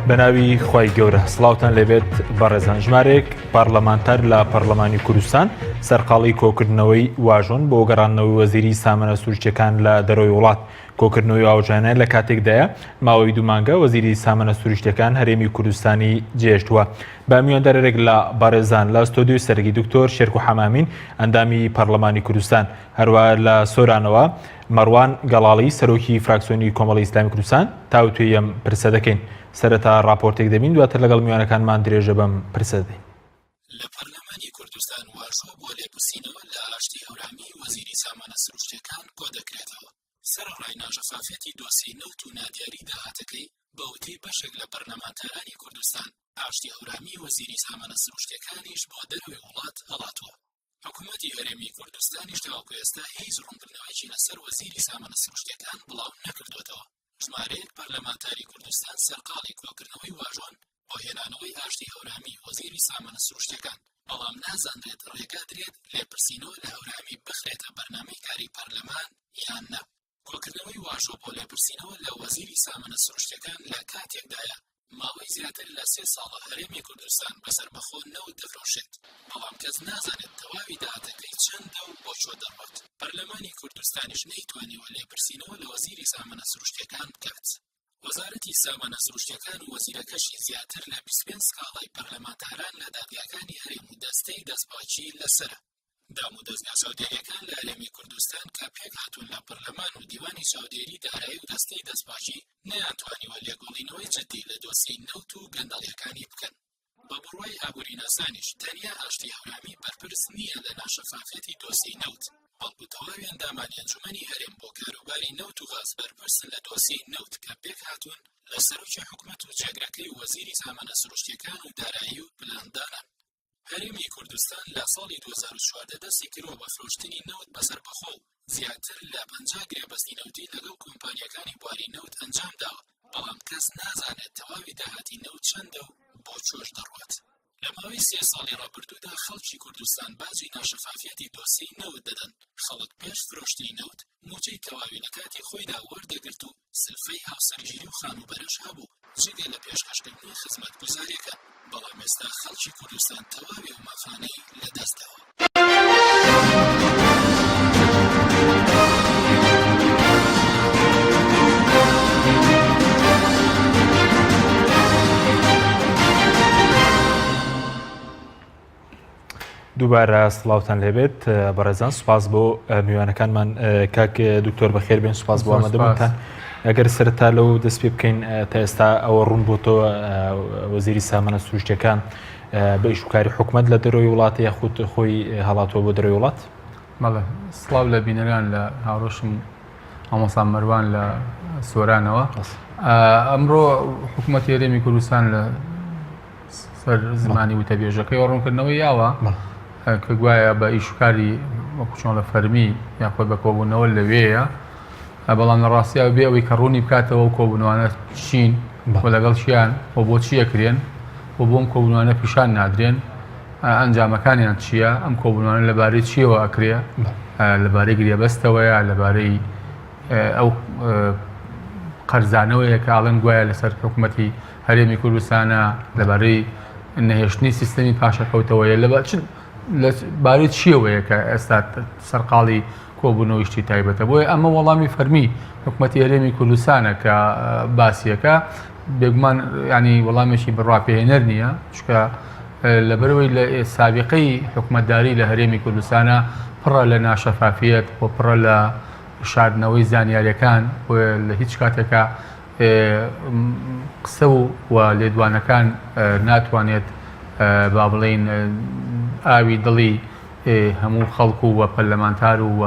بەناوی خوای گەورە سڵاوتان لێبێت بەڕێزان ژمارەیەک پەرلەمانتار لە پەرلەمانی کوردستان سەرقاڵی کۆکردنەوەی واژۆن بۆ گەڕاندنەوەی وەزیری سامانە سروشتیەکان لە دەرەوەی وڵات کۆکردنەوەی واژۆیانە لە کاتێکدایە ماوەی دوو مانگە وەزیری سامانە سروشتیەکان هەرێمی کوردستانی جێهێشتووە بە میواندارێک لە بەڕێزان لە ستۆدیۆی سەرەکی دکتۆر شێرکۆ حەمامین ئەندامی پەرلەمانی کوردستان هەروە لە سۆرانەوە مەڕوان گەڵاڵی سەرۆکی فراکسیۆنی کۆمەڵی ئیسلامی کوردستان تاوتوێی ئەم پرسە دەکەین. سەرەتا ڕاپۆرتێک دەبین دواتر لەگەڵ میوانەکانمان درێژە بەم پرسە دەدەین. لە پەرلەمانی کوردستان واژۆ بۆ لێپرسینەوە لە ئاشتی هەورامی وەزیری سامانە سروشتیەکان کۆدەکرێتەوە. سەرەڕای ناشەفافیەتی دۆسیەی نەوت و نادیاری داهاتەکەی، بە وتەی بەشێک لە پەرلەمانتارانی کوردستان، ئاشتی هەورامی وەزیری سامانە سروشتیەکانیش بۆ دەرەوەی وڵات هەڵاتووە. حکومەتی هەرێمی کوردستانیش تاوەکو ئێستا هیچ ڕوونکردنەوەیەکی لەسەر وەزیری سامانە سروشتیەکان بڵاو نەکردووەتەوە. ژمارەیەک پەرلەمانتاری کوردستان سەرقاڵی کۆکردنەوەی واژۆن بۆ هێنانەوەی ئاشتی هەورامی وەزیری سامانە سروشتیەکان، بەڵام نازانرێت ڕێگا درێت لێپرسینەوە لە هەورامی بخرێتە بەرنامەی کاری پەرلەمان یان نا. کۆکردنەوەی واژۆ بۆ لێپرسینەوە لە وەزیری سامانە سروشتیەکان لە کاتێکدایە ماوەی زیاتر لە سێ ساڵە هەرێمی کوردستان بە سەربەخۆ نەوت دەفرۆشێت، بەڵام کەس نازانێت تەواوی داهاتەکەی چەندە و بۆ کوێ دەڕوات. پەرلەمانی کوردستانیش نەیتوانیوە لێپرسینەوە لە وەزیری سامانە سروشتیەکان بکات. وەزارەتی سامانە سروشتیەکان و وەزیرەکەشی زیاتر لە 25 سکاڵای پەرلەمانتاران لە دادگاکانی هەرێم و دەستەی دەستپاکی لەسەرە. دامودەزگا چاودێرییەکان لە هەرێمی کوردستان کە پێکهاتوون لە پەرلەمان و دیوانی چاودێری دارایی و دەستەی دەستپاکی نەیانتوانیوە لێکۆڵینەوەی جددی لە دۆسیەی نەوت و گەندەڵییەکانی بکەن. بە بڕوای ئابووریناسانیش تەنیا ئاشتی هەورامی بەرپرس نییە لە ناشەفافیەتی دۆسیەی نەوت، بەڵکو تەواوی ئەندامانی ئەنجومەنی هەرێم بۆ کاروباری نەوت و غاز بەرپرسن لە دۆسیەی نەوت کە پێکهاتوون لە سەرۆکی حکومەت و جێگرەکەی و وەزیری سامانە سروشتییەکان و دارایی و پلاندانان. هەرێمی کوردستان لە ساڵی 2014 دەستی کردووە بە فرۆشتنی نەوت بە سەربەخۆ و زیاتر لە 50 گرێبەستی نەوتی لەگەڵ کۆمپانیاکانی بواری نەوت ئەنجامداوە، بەڵام کەس نازانێت تەواوی داهاتی نەوت چەندە و بۆ کوێش دەڕوات. لە ماوەی سێ ساڵی ڕابردوودا خەڵکی کوردستان باجی ناشەفافیەتی دۆسیەی نەوت دەدەن، خەڵک پێش فرۆشتنی نەوت مووچەی تەواوی لە کاتی خۆیدا وەردەگرت و سلفەی هاوسەرگیری و خانووبەرەش هەبوو جگە لە پێشکەشکردنی خزمەتگوزارییەکان، بەڵام ئێستا خەڵکی کوردستان تەواوی ئەو مافانەی لەدەستداوە. دووبارە سڵاوتان لێبێت بەڕێزان سوپاس بۆ میوانەکانمان کاک دکتۆر بەخێر بێن سوپاس بۆ ئامادەبوونتان ئەگەر سەرتا لەو دەست پێ بکەین تا ئێستا ئەوە ڕوون بۆتەوە وەزیری سامانە سروشتەکان بە ئیشوکاری حکومت لە دەرەوەی وڵات یاخود خۆی هەڵاتوە بۆ دەرەوەی وڵات بەڵێ سڵاو لە بینەران لە هاوڕۆشم مامۆستا مەروان لە سۆرانەوە ئەمڕۆ حکوومەت هەرێمی کوردستان لە سەر زمانی وتەبێژەکەی ڕوونکردنەوەی یاوە کە گوایە بە ئیشکاری وەکو چۆن لە فەرمی یاخۆ بە کۆبوونەوە لەوێیە بەڵام لە ڕاستیا بێ ئەوەی کە ڕوونی بکاتەوە و کۆبوونەوانە چین و لەگەڵ چیان و بۆچی ئەکرێن و بۆم کۆبوونەوانە پیشان نادرێن ئەنجامەکانیان چییە ئەم کۆبوونەوانە لەبارەی چیەوە ئەکرێ لەبارەی گرێبەستەوەیە لەبارەی ئەو قەرزانەوەیە کە ئاڵێن گوایە لەسەر حکوومەتی هەرێمی کوردستانە لەبارەی نەهێشتنی سیستەمی پاشەکەوتەوەیە لە لە بارەی چیەوەیە کە ئێستا سەرقاڵی کۆبوونەوەی شتی تایبەتە بۆیە ئەمە وەڵامی فەرمی حکوومەتی هەرێمی کوردستانە کە باسیەکە بێگومان ینی وەڵامێکی بڕواپێهێنەر نییە چکە لەبەرەوەی لە سابقەی حکوومەتداری لە هەرێمی کوردستانە پڕە لە ناشەفافیەت و پڕە لە شاردنەوەی زانیاریەکان بۆیە لە هیچ کاتێکا قسە و لێدوانەکان ناتوانێت با بڵێین ئاوی دڵی هەموو خەڵک و پەرلەمانتار و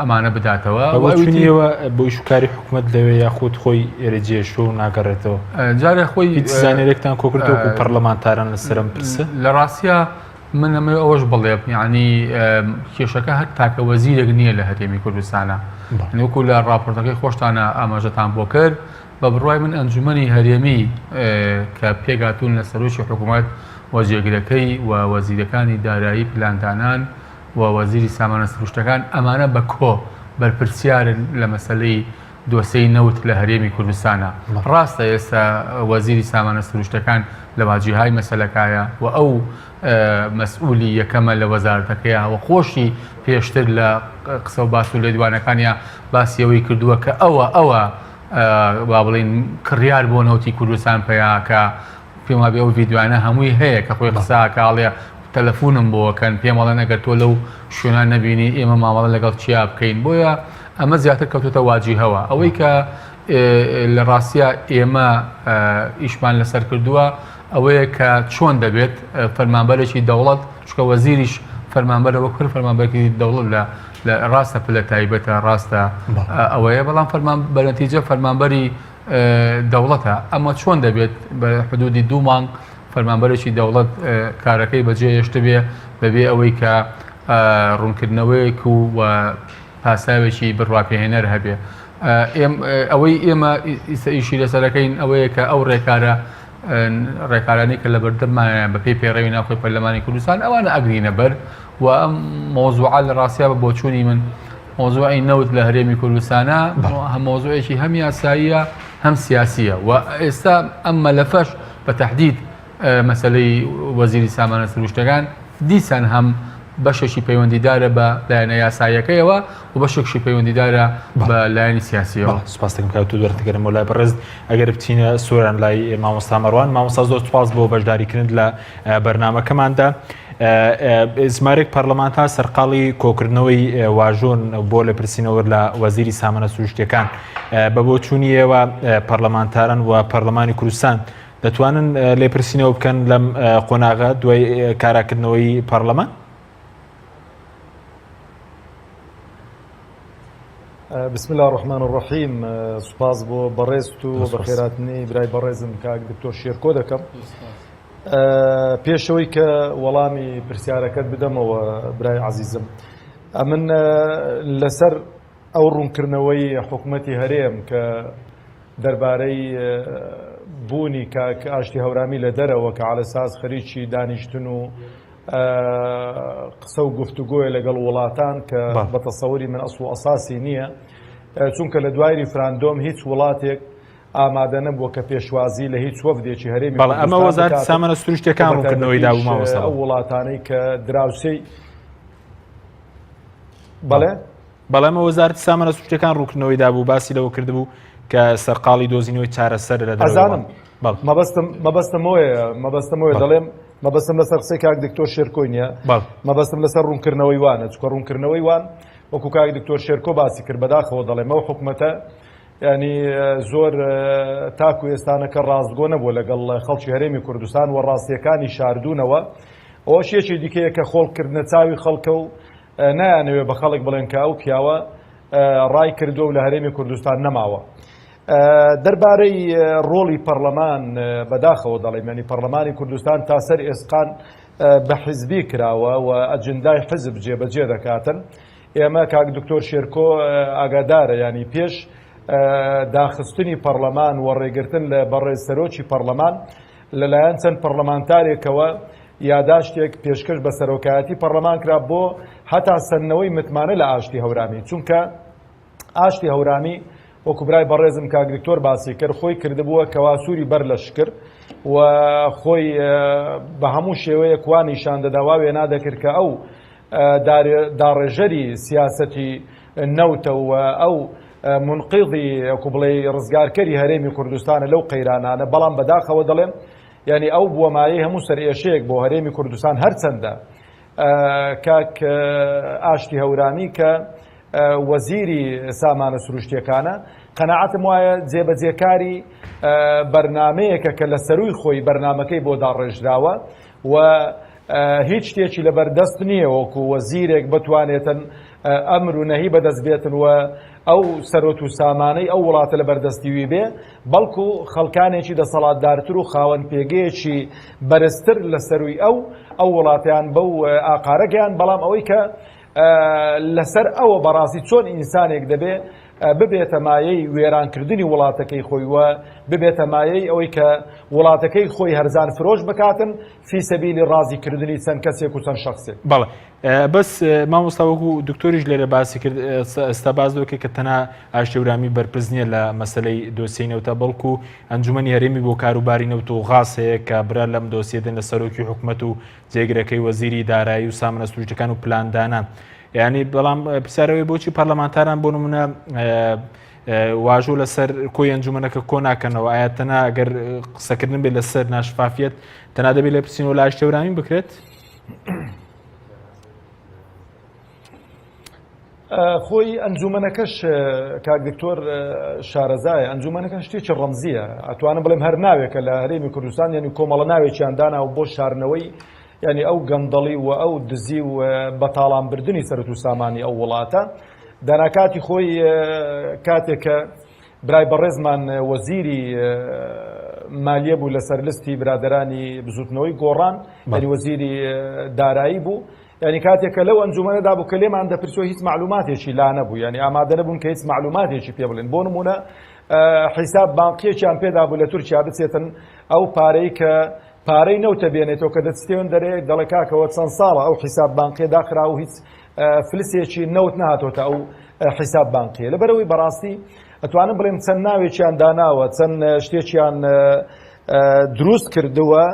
ئەمانە بداتەوە بەوەچونیەوە بۆ ئیشوکاری حکومت لەوێ یاخود خۆی ئێرە جێشتوە و ناگەڕێتەوە جارێ خۆی هیچ زانیاریەکتان کۆکردەوە و پەرلەمانتاران لەسەرم پرسە لە ڕاستە من ئەمەوێ ئەوەش بڵێم یعنی کێشەکە هەر تاکە وەزیرێک نییە لە هەرێمی کوردستانە وەکو لە راپۆرتەکەی خۆشتانە ئاماژەتان بۆ کرد بە بڕوای من ئەنجومەنی هەرێمی کە پێگاتون لە سەرۆکی حکوومەت و جێگرەکەی و وەزیرەکانی دارایی پلاندانان و وەزیری سامانە سروشتەکان ئەمانە بە کۆ بەرپرسیارن لە مەسلەی. دۆسێی نەوت لە هەرێمی کوردستانە. ڕاستە ئێستا وەزیری سامانە سروشتەکان لە واجیهای مەسەلەکایە و ئەو مەسئولی یەکەمە لە وەزارەتەکەیا و خۆشی پێشتر لە قسە و باس و لێدوانەکانیا باسی ئەوەی کردووە کە ئەوە ئەوە با بڵێین کڕیار بۆ نەوتی کوردستان پەیاکە. پێم وابێ ئەو ڤیدیۆیانە هەمووی هەیە کە خۆی قسە ئەکا ئەڵێ تەلەفونم بۆ ئەکەن پێم ئەڵێن ئەگەر تۆ لەو شوێنە نەبینی ئێمە مامەڵە لەگەڵ چیا بکەین بۆیە ئەمە زیاتر کەوتۆتە واجیهەوە ئەوەی کە لە ڕاستیا ئێمە ئیشمان لەسەر کردووە ئەوەیە کە چۆن دەبێت فەرمانبەرێکی دەوڵەت چکە وەزیریش فەرمانبەرە وەک هەر فەرمانبەرێکی دەوڵەت لە لە ڕاستە پلە تایبەتە ڕاستە ئەوەیە بەڵام فەرمان بەنەتیجە فەرمانبەری دەوڵەتە، ئەمە چۆن دەبێت بە حدودی دوو مانگ فەرمانبەرێکی دەوڵەت کارەکەی بەجێ هێشتبێ بەبێ ئەوەی کە ڕوونکردنەوەیەک و پاساوێکی بڕواپێهێنەر هەبێ. ئەوەی ئێمە ئیستا ئیشی لەسەرەکەین ئەوەیە کە ئەو ڕێکارە ڕێکارانەی کە لە بەردەممانە بەپێی پەیڕەوی ناوخۆی پەرلەمانی کوردستان ئەوانە ئەگرینە بەر و ئەم مەوزوعە لە ڕاستیا بە بۆچوونی من مەوزوعی نەوت لە هەرێمی کوردستانە هەم مەوزوعێکی هەم یاساییە هەم سیاسیە و ئێستا ئەم مەلەفەش بە تهدید مەسلەی وەزیری سامانە سروشتەکان دیسان هەم بەشێکی پەیوەندیدارە بە لایەنە یاساییەکەیەوە و بەشێکشی پەیوەندیدارە بە لایەنی سیاسیەوە. سپاس دەکەم کاک تۆ دەگەرمەوە لای بەڕێز ئەگەر بچینە سۆران لای مامۆستا مەروان مامۆستا زۆر سپاس بۆ بەشداریکردن لە بەرنمەکەماندا ژمارێک پەرلەمانتار سەرقاڵی کۆکردنەوەی واژۆن بۆ لێپرسینەوە لە وەزیری سامانە سروشتیەکان بە بۆچوونی ئێوە پەرلەمانتاران و پەرلەمانی کوردستان دەتوانن لێپرسینەوە بکەن لەم قۆناغە دوای کاراکردنەوەی پەرلەمان؟ بسم الله الرحمن الرحیم سوپاس بۆ بەڕێزت و بەخێراتنی برای بەڕێزم کاک دکتۆر شێرکۆ دەکەم. پێشەوەی کە وەڵامی پرسیارەکەت بدەمەوە برای عزیزم ئەمن لەسەر ئەو ڕوونکردنەوەی حکوومەتی هەرێم کە دەربارەی بوونی کاک ئاشتی هەورامی لە دەرەوە کە عەلەساس خەریکی دانیشتن و قسە و گفتوگۆیە لەگەڵ وڵاتان کە بە تەسەوری من ئەسڵ و ئەساسی نییە چونکە لە دوای ریفراندۆم هیچ وڵاتێک ئامادە نەبووە کە پێشوازی لە هیچ وەفدێکی هەرێمی بەڵێ ئەمە وەزارەتی سامانە سروشتیەکان ڕوونکردنەوەی دابوو مامۆستا ئەو وڵاتانەی کە دراوسێی بەڵێ بەڵێ ئەمە وەزارەتی سامانە سروشتیەکان ڕوونکردنەوەی دابوو باسی لەوە کردبوو کە سەرقاڵی دۆزینەوەی چارەسەر لە ئەزانم مەبەستم مەبەستم ئەوەیە مەبەستم ئەوەیە دەڵێم مەبەستم لەسەر قسەی کاک دکتۆر شێرکۆی نییە مەبەستم لەسەر ڕوونکردنەوەی وانە چونکە ڕوونکردنەوەی وان وەکو کاک دکتۆر شێرکۆ باسی کرد بەداخەوە دەڵێم ئەو حکومەتە ینی زۆر تاکو ئێستانەکە ڕاستگۆ نەبووە لەگەڵ خەڵکی هەرێمی کوردستان و ڕاستیەکانی شاردوونەوە ئەوەش یەکی دیکەیە کە خۆڵکردنە چاوی خەڵکە و نایانەوێ بە خەڵک بڵێن کە ئەو پیاوە ڕای کردووە و لە هەرێمی کوردستان نەماوە. دەربارەی ڕۆڵی پەرلەمان بەداخەوە دەڵێم ینی پەرلەمانی کوردستان تا سەر ئێسقان بە حزبی کراوە و ئەجندای حزب جێبەجێ دەکاتن. ئێمە کاک دکتۆر شێرکۆ ئاگادارە ینی پێش داخستنی پەرلەمان و ڕێگرتن لە بەڕێز سەرۆکی پەرلەمان لەلایەن چەند پەرلەمانتارێکەوە یاداشتێک پێشکەش بە سەرۆکایەتی پەرلەمان کرا بۆ هەتا سەندنەوەی متمانە لە ئاشتی هەورامی چونکە ئاشتی هەورامی وەکو برای بەڕێزم کاک دکتۆر باسی کرد خۆی کردبووە کەوا سووری بەر لەشکر و خۆی بە هەموو شێوەیەک وا نیشان دەدا وا وێنا دەکرد کە ئەو داڕێژەری سیاسەتی نەوتە و ئەو منقیضی وەکو بڵێ ڕزگارکەری هەرێمی کوردستانە لەو قەیرانانە بەڵام بەداخەوە دەڵێم یعنی ئەو بووە مایەی هەموو سەرئێشەیەک بۆ هەرێمی کوردستان هەرچەندە کاک ئاشتی هەورامی کە وەزیری سامانە سروشتیەکانە قەناعەتم وایە جێبەجێکاری بەرنمەیەکە کە لە سەروی خۆی بەرنمەکەی بۆ داڕێژراوە و هیچ شتێکی لەبەردەست نییە وەکو وەزیرێک بتوانێتن ئەمر و نەهی بەدەست بێتن و ئەو سەرۆت و سامانەی ئەو وڵاتە لە بەردەستیوی بێ بەڵکو خەڵکانێکی دەسەڵاتدارتر و خاوەن پێگەیەکی بەرزتر لە سەروی ئەو ئەو وڵاتیان بەو ئاقارەگەیان بەڵام ئەوەی کە لەسەر ئەوە بەڕاستی چۆن ئینسانێک دەبێ ببێتە مایەی وێرانکردنی وڵاتەکەی خۆی و ببێتە مایەی ئەوەی کە وڵاتەکەی خۆی هەرزان فرۆش بکاتن فی سەبیلی ڕازیکردنی چەند کەسێک و چەند شخصێک. بەڵێ بەس مامۆستا وەکو دکتۆریش لێرە باسی کرد ئێستا باس دەکە کە تەنها ئاشتەورامی بەرپرس نییە لە مەسلەی دۆسیەی نەوتە بەڵکو ئەنجومەنی هەرێمی بۆ کاروباری نەوت و غاز هەیە کە برا لەم دۆسیە دێن لە سەرۆکی حکومەت و جێگرەکەی وەزیری دارایی و سامانە سروشتەکان و پلاندانان یعنی بەڵام پرسیارەوەی بۆچی پەرلەمانتاران بۆ نمونە واژۆ لەسەر کۆی ئەنجومەنەکە کۆ ناکەنەوە ئایا تەنها ئەگەر قسەکردن بێت لەسەر ناشفافیت تەنها دەبێت لە پرسینەوە لە ئاشتەورامی بکرێت؟ خۆی ئەنجومەنەکەش کاک دکتۆر شارەزایە ئەنجومەنەکە شتێکی ڕەمزیە ئەتوانم بڵێم هەر ناوێکە لە هەرێمی کوردستان یعنی کۆمەڵە ناوێکیان دانا و بۆ شارنەوەی یعنی ئەو گەندەڵی و ئەو دزی و بەتاڵانبردنی سەرت و سامانی ئەو وڵاتە دانا کاتی خۆی کاتێک کە برای بەڕێزمان وەزیری مالیە بوو لەسەر لستی برادرانی بزوتنەوەی گۆڕان یعنی وەزیری دارایی بوو یعنی کاتێک کە لەو ئەنجومەنەدا بوو کە لێمان دەپرسیەوە هیچ معلوماتێکی لا نەبوو یعنی ئامادە نەبوون کە هیچ معلوماتێکی پێ بڵێن بۆ نمونە حیساب بانقیەکیان پێدا بوو لە تورکیا بچێتن ئەو پارەی کە پارەی نەوتە بێنێتەوە کە دەچتێن دەرێ دەڵێ کاکەوە چەند ساڵە ئەو حیساب بانقیە داخرا و هیچ فلسێکی نەوت نهاتۆتە ئەو حیساب بانقیە لەبەرەوەی بەڕاستی ئەتوانم بڵێم چەند ناوێکیان داناوە چەند شتێکیان دروست کردووە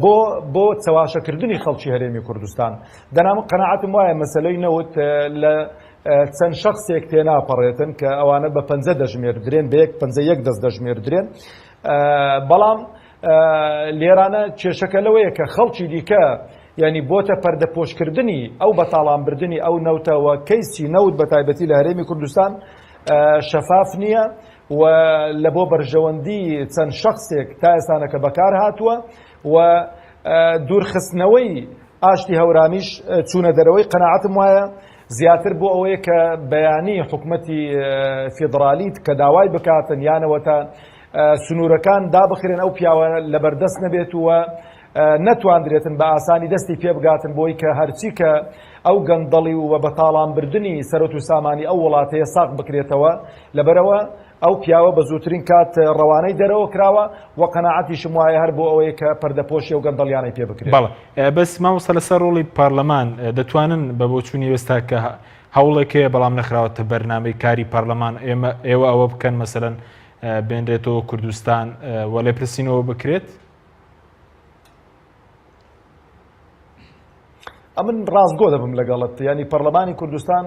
بۆ بۆ چەواشەکردنی خەڵکی هەرێمی کوردستان دەنا من قەناعەتم وایە مەسەلەی نەوت لە چەند شخصێک تێناپەڕێتن کە ئەوانە بە پەنجە دەژمێردرێن بە یەک پەنجە یەک دەست دەژمێردرێن بەڵام لێرانە کێشەکە لەوەیە کە خەڵکی دیکە یعنی بۆتە پەردەپۆشکردنی ئەو بەتاڵانبردنی ئەو نەوتەوە کەیسی نەوت بە تایبەتی لە هەرێمی کوردستان شەفاف نییە و لە بۆ بەرژەوەندی چەند شەخسێک تا ئێستانەکە بەکار هاتووە و دوورخستنەوەی ئاشتی هەورامیش چوونە دەرەوەی قەناعەتم وایە زیاتر بۆ ئەوەیە کە بەیانی حکومەتی فیدرالیت کە داوای بکاتن یانەوە تا سنوورەکان دابخرێن ئەو پیاوە لەبەردەست نەبێت و نەتواندرێتن بە ئاسانی دەستی پێبگاتن بۆی کە هەرچی کە ئەو گەندەڵی و بەتاڵانبردنی سەرۆت و سامانی ئەو وڵاتەیە ساغ بکرێتەوە، لەبەرئەوە ئەو پیاوە بە زووترین کات ڕەوانەی دەرەوە کراوە و قەناعەتیشم وایە هەر بۆ ئەوەیە کە پەردەپۆشی ئەو گەندەڵیانەی پێ بکرێت. بەڵێ بەس مامۆستا لەسەر ڕۆڵی پارلەمان دەتوانن بە بۆچوونی ئێستا کە هەوڵێک هەیە بەڵام نەخراوەتە بەرنامەی کاری پارلەمان ئێمە ئێوە ئەوە بکەن مەسەلەن بێنرێتەوە کوردستان و لێپرسینەوە بکرێت؟ ئەمن ڕاستگۆ دەبم لەگەڵت ینی پەرلەمانی کوردستان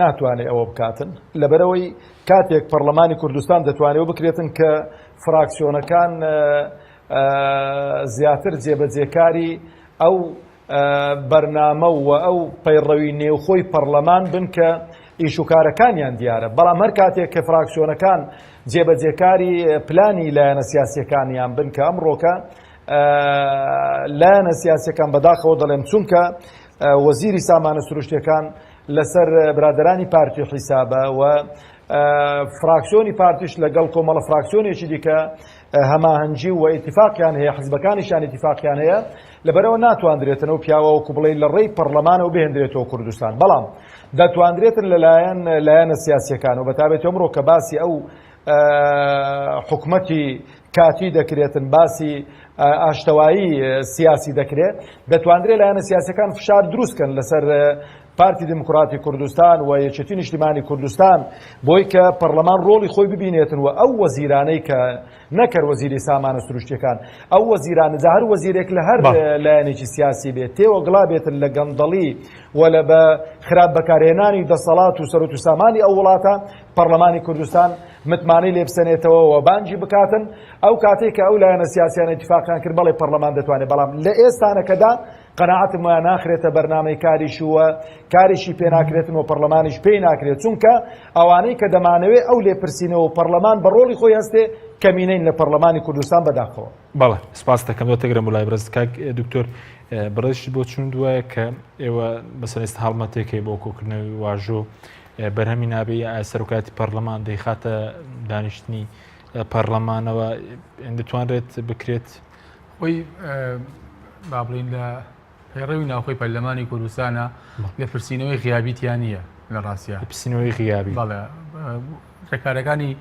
ناتوانێت ئەوە بکاتن لەبەرەوەی کاتێک پەرلەمانی کوردستان دەتوانێت بکرێتن کە فراکسیۆنەکان زیاتر جێبەجێکاری ئەو بەرنامە و ئەو پەیڕەوی نێوخۆی پەرلەمان بن کە ئیشوکارەکانیان دیارە بەڵام هەر کاتێک کە فراکسیۆنەکان جێبەجێکاری پلانی لایەنە سیاسەکانیان بن کە ئەمڕۆکە لایەنە سیاسەکان بەداخەوە دەڵێم چونکە وەزیری سامانە سروشتەکان لەسەر برادرانی پارتی حیسابە و فراکسیۆنی پارتیش لەگەڵ کۆمەڵە فراکسیۆنێکی دیکە هەماهەنگی و ئیتفاقیان هەیە حزبەکانیشان ئیتفاقیان هەیە لەبەرەوە ناتواندرێتنەوە پیاوە وەکو بڵێ لە ڕێی پەرلەمانەوە بهێندرێتەوە کوردستان بەڵام دەتواندرێتن لەلایەن لایەنە سیاسیەکان و بەتابێت ئەمڕۆ کە باسی ئەو حکومەتی کاتی دەکرێتن باسی ئاشتەوایی سیاسی دەکرێت دەتواندرێت لایەنە سیاسەکان فشار دروستکەن لەسەر پارتی دیموکراتی کوردستان و یەکێتی نیشتیمانی کوردستان بۆی کە پەرلەمان ڕۆڵی خۆی ببینێتن و ئەو وەزیرانەی کە نەکەر وەزیری سامانە سروشتیەکان ئەو وەزیرانە جا هەر وەزیرێک لە هەر لایەنێکی سیاسی بێت تێوە گڵا بێتن لە گەندەڵی و لە بە خراپ بەکارهێنانی دەسەڵات و سەرۆت و سامانی ئەو وڵاتە پەرلەمانی کوردستان متمانەی لێ بسەنێتەوە و بانگی بکاتن ئەو کاتێک کە ئەو لایەنە سیاسیانە اتفاقیان کرد بەڵێ پەرلەمان دەتوانێت بەڵام لە ئێستانەکەدا قەناعەتم وایە ناخرێتە بەرنامەی کاریش و کاریشی پێ ناکرێتن و پەرلەمانیش پێی ناکرێت چونکە ئەوانەی کە دەمانەوێت ئەو لێپرسینەوە و پەرلەمان بە ڕۆڵی خۆی هەستێ کەمینەین لە پەرلەمانی کوردستان بەداخەوە. بەڵێ سپاس دەکەم دواتر گرم بۆ لای بەڕێز کاک دکتۆر بەڕێزیشت بۆ چوون دوایە کە ئێوە بەسەر ئێستا هەڵمەتێک هەیە بۆ کۆکردنەوەی واژۆ بەرهەمی نابێ سەرۆکایەتی پەرلەمان دەیخاتە دانیشتنی پەرلەمانەوە دەتوانرێت بکرێت خۆی با بڵین لە پەیڕەوی ناوخۆی پەرلەمانی کوردستانە لێپرسینەوەی غیابی تیا نییە. لە ڕاستە لێپرسینەوەی غیابی بەڵێ ڕێکارەکانی